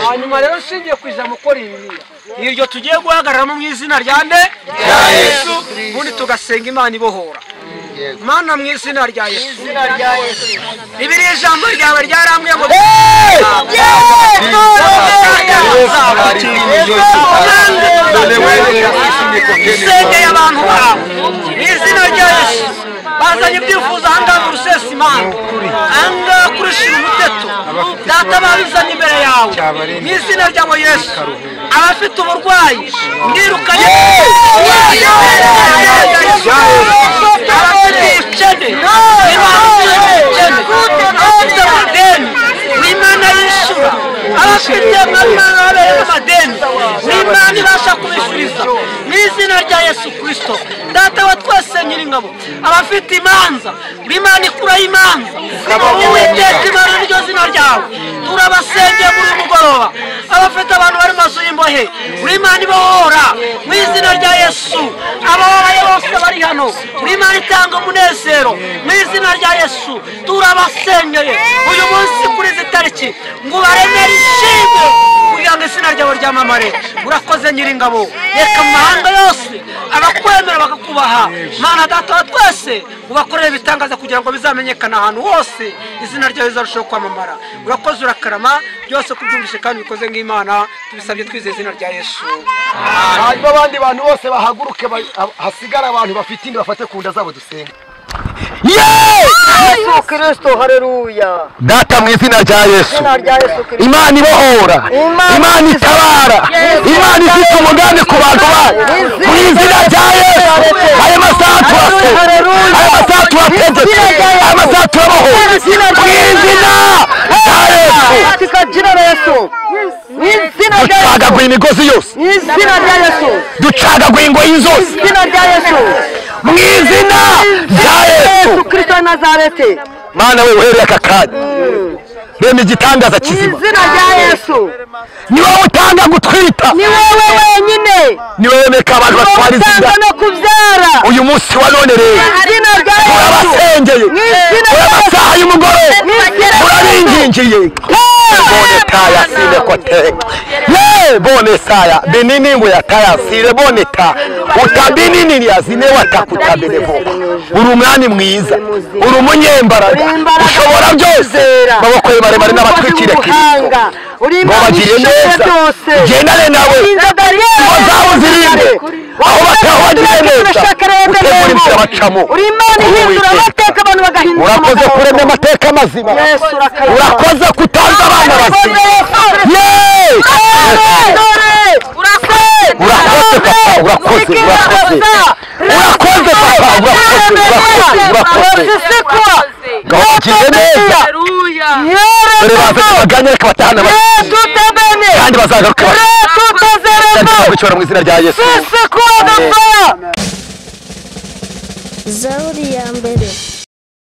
Hanyuma rero nshingiye ku ijambo ko rinira iryo tugiye guhagararamo mu izina rya nde? Rya Yesu. Ubundi tugasenga Imana ibohora. Mana mu izina rya Yesu. Bibiri ijambo ryawe ryarambwiye ngo sengeye abantu bawe mu izina rya Yesu. Bazanye ibyifuzo ahangaha mu rusesi Imana, ahangaha kuri shira umuteto, data babizanye imbere yawe mu izina ryawe Yesu. Abafite uburwayi ndirukanye, abafite ubukene, abafite amadeni n'Imana yishyura, abafite amadeni n'Imana ibasha kubishyuriza mu izina rya Yesu Kristo. Data wa twese nyiringabo, abafite imanza Imana ikuraho imanza, Uwiteka Imana niryo zina ryawe. Turabasengeye muri uyu mugoroba, abafite abantu bari mu mazu y'imbohe, Imana ibohora mu izina rya Yesu. Abababaye bose bari hano, Imana itanga umunezero mu izina rya Yesu. Turabasengeye uyu munsi kuri izi tariki ngo ubaremere ishimwe kugira ngo izina ryawe ryamamare. Urakoze nyiringabo, reka mu mahanga yose abakwemera bakakubaha. Mana data wa twese ubakorere ibitangaza kugira ngo bizamenyekane ahantu hose, izina ryawe rizarushaho kwamamara. Urakoze, urakarama byose kubyumvise kandi bikoze nk'Imana. Tubisabye twizeye izina rya Yesu. Hanyuma abandi bantu bose bahaguruke, hasigara abantu bafite indi bafate ku nda zabo dusenga. Yesu Kristo, haleluya. Data mu izina rya Yesu, Imana ibohora, Imana itabara, Imana ifite umugambi ku bantu bayo mu izina rya Yesu. Aya masaha turasenga, aya masaha turategetse, aya masaha turabohora mu izina rya Yesu. Ducagaguye imigozi yose, ducagaguye ingoyi zose mu izina rya Yesu Kristo wa Nazareti. Mana we, uhereye aka kanya rema igitangaza kizima mu izina rya Yesu. Ni wowe utanga gutwita, ni wowe wenyine, ni wowe wemeka abantu batwara izina no kubyara. Uyu munsi wa none rero turabasengeye, amasaha y'umugoroba turabingingiye. Bone taya sile kote ye bone saya binini ngo yataya sile bone ta utabinini yazine watakutabelevo. Uri umwami mwiza, uri umunyembaraga, ushobora byose. Maboko ye maremare n'abatwikire Kristo, ngo bagire neza, ugendane nawe, zawe zirinde aho batahagire neza, utegura inzira bacamo. Urakoze kurema amateka mazima, urakoze kutanza abana bazima. Urakoze papa, urakoze, urakoze, urakoze papa, urakoze, urakoze, urakoze. Gahogire neza, dore baze tubaganye reka batahane kandi bazagaruka mu izina rya Yesu. Zaburi ya mbere.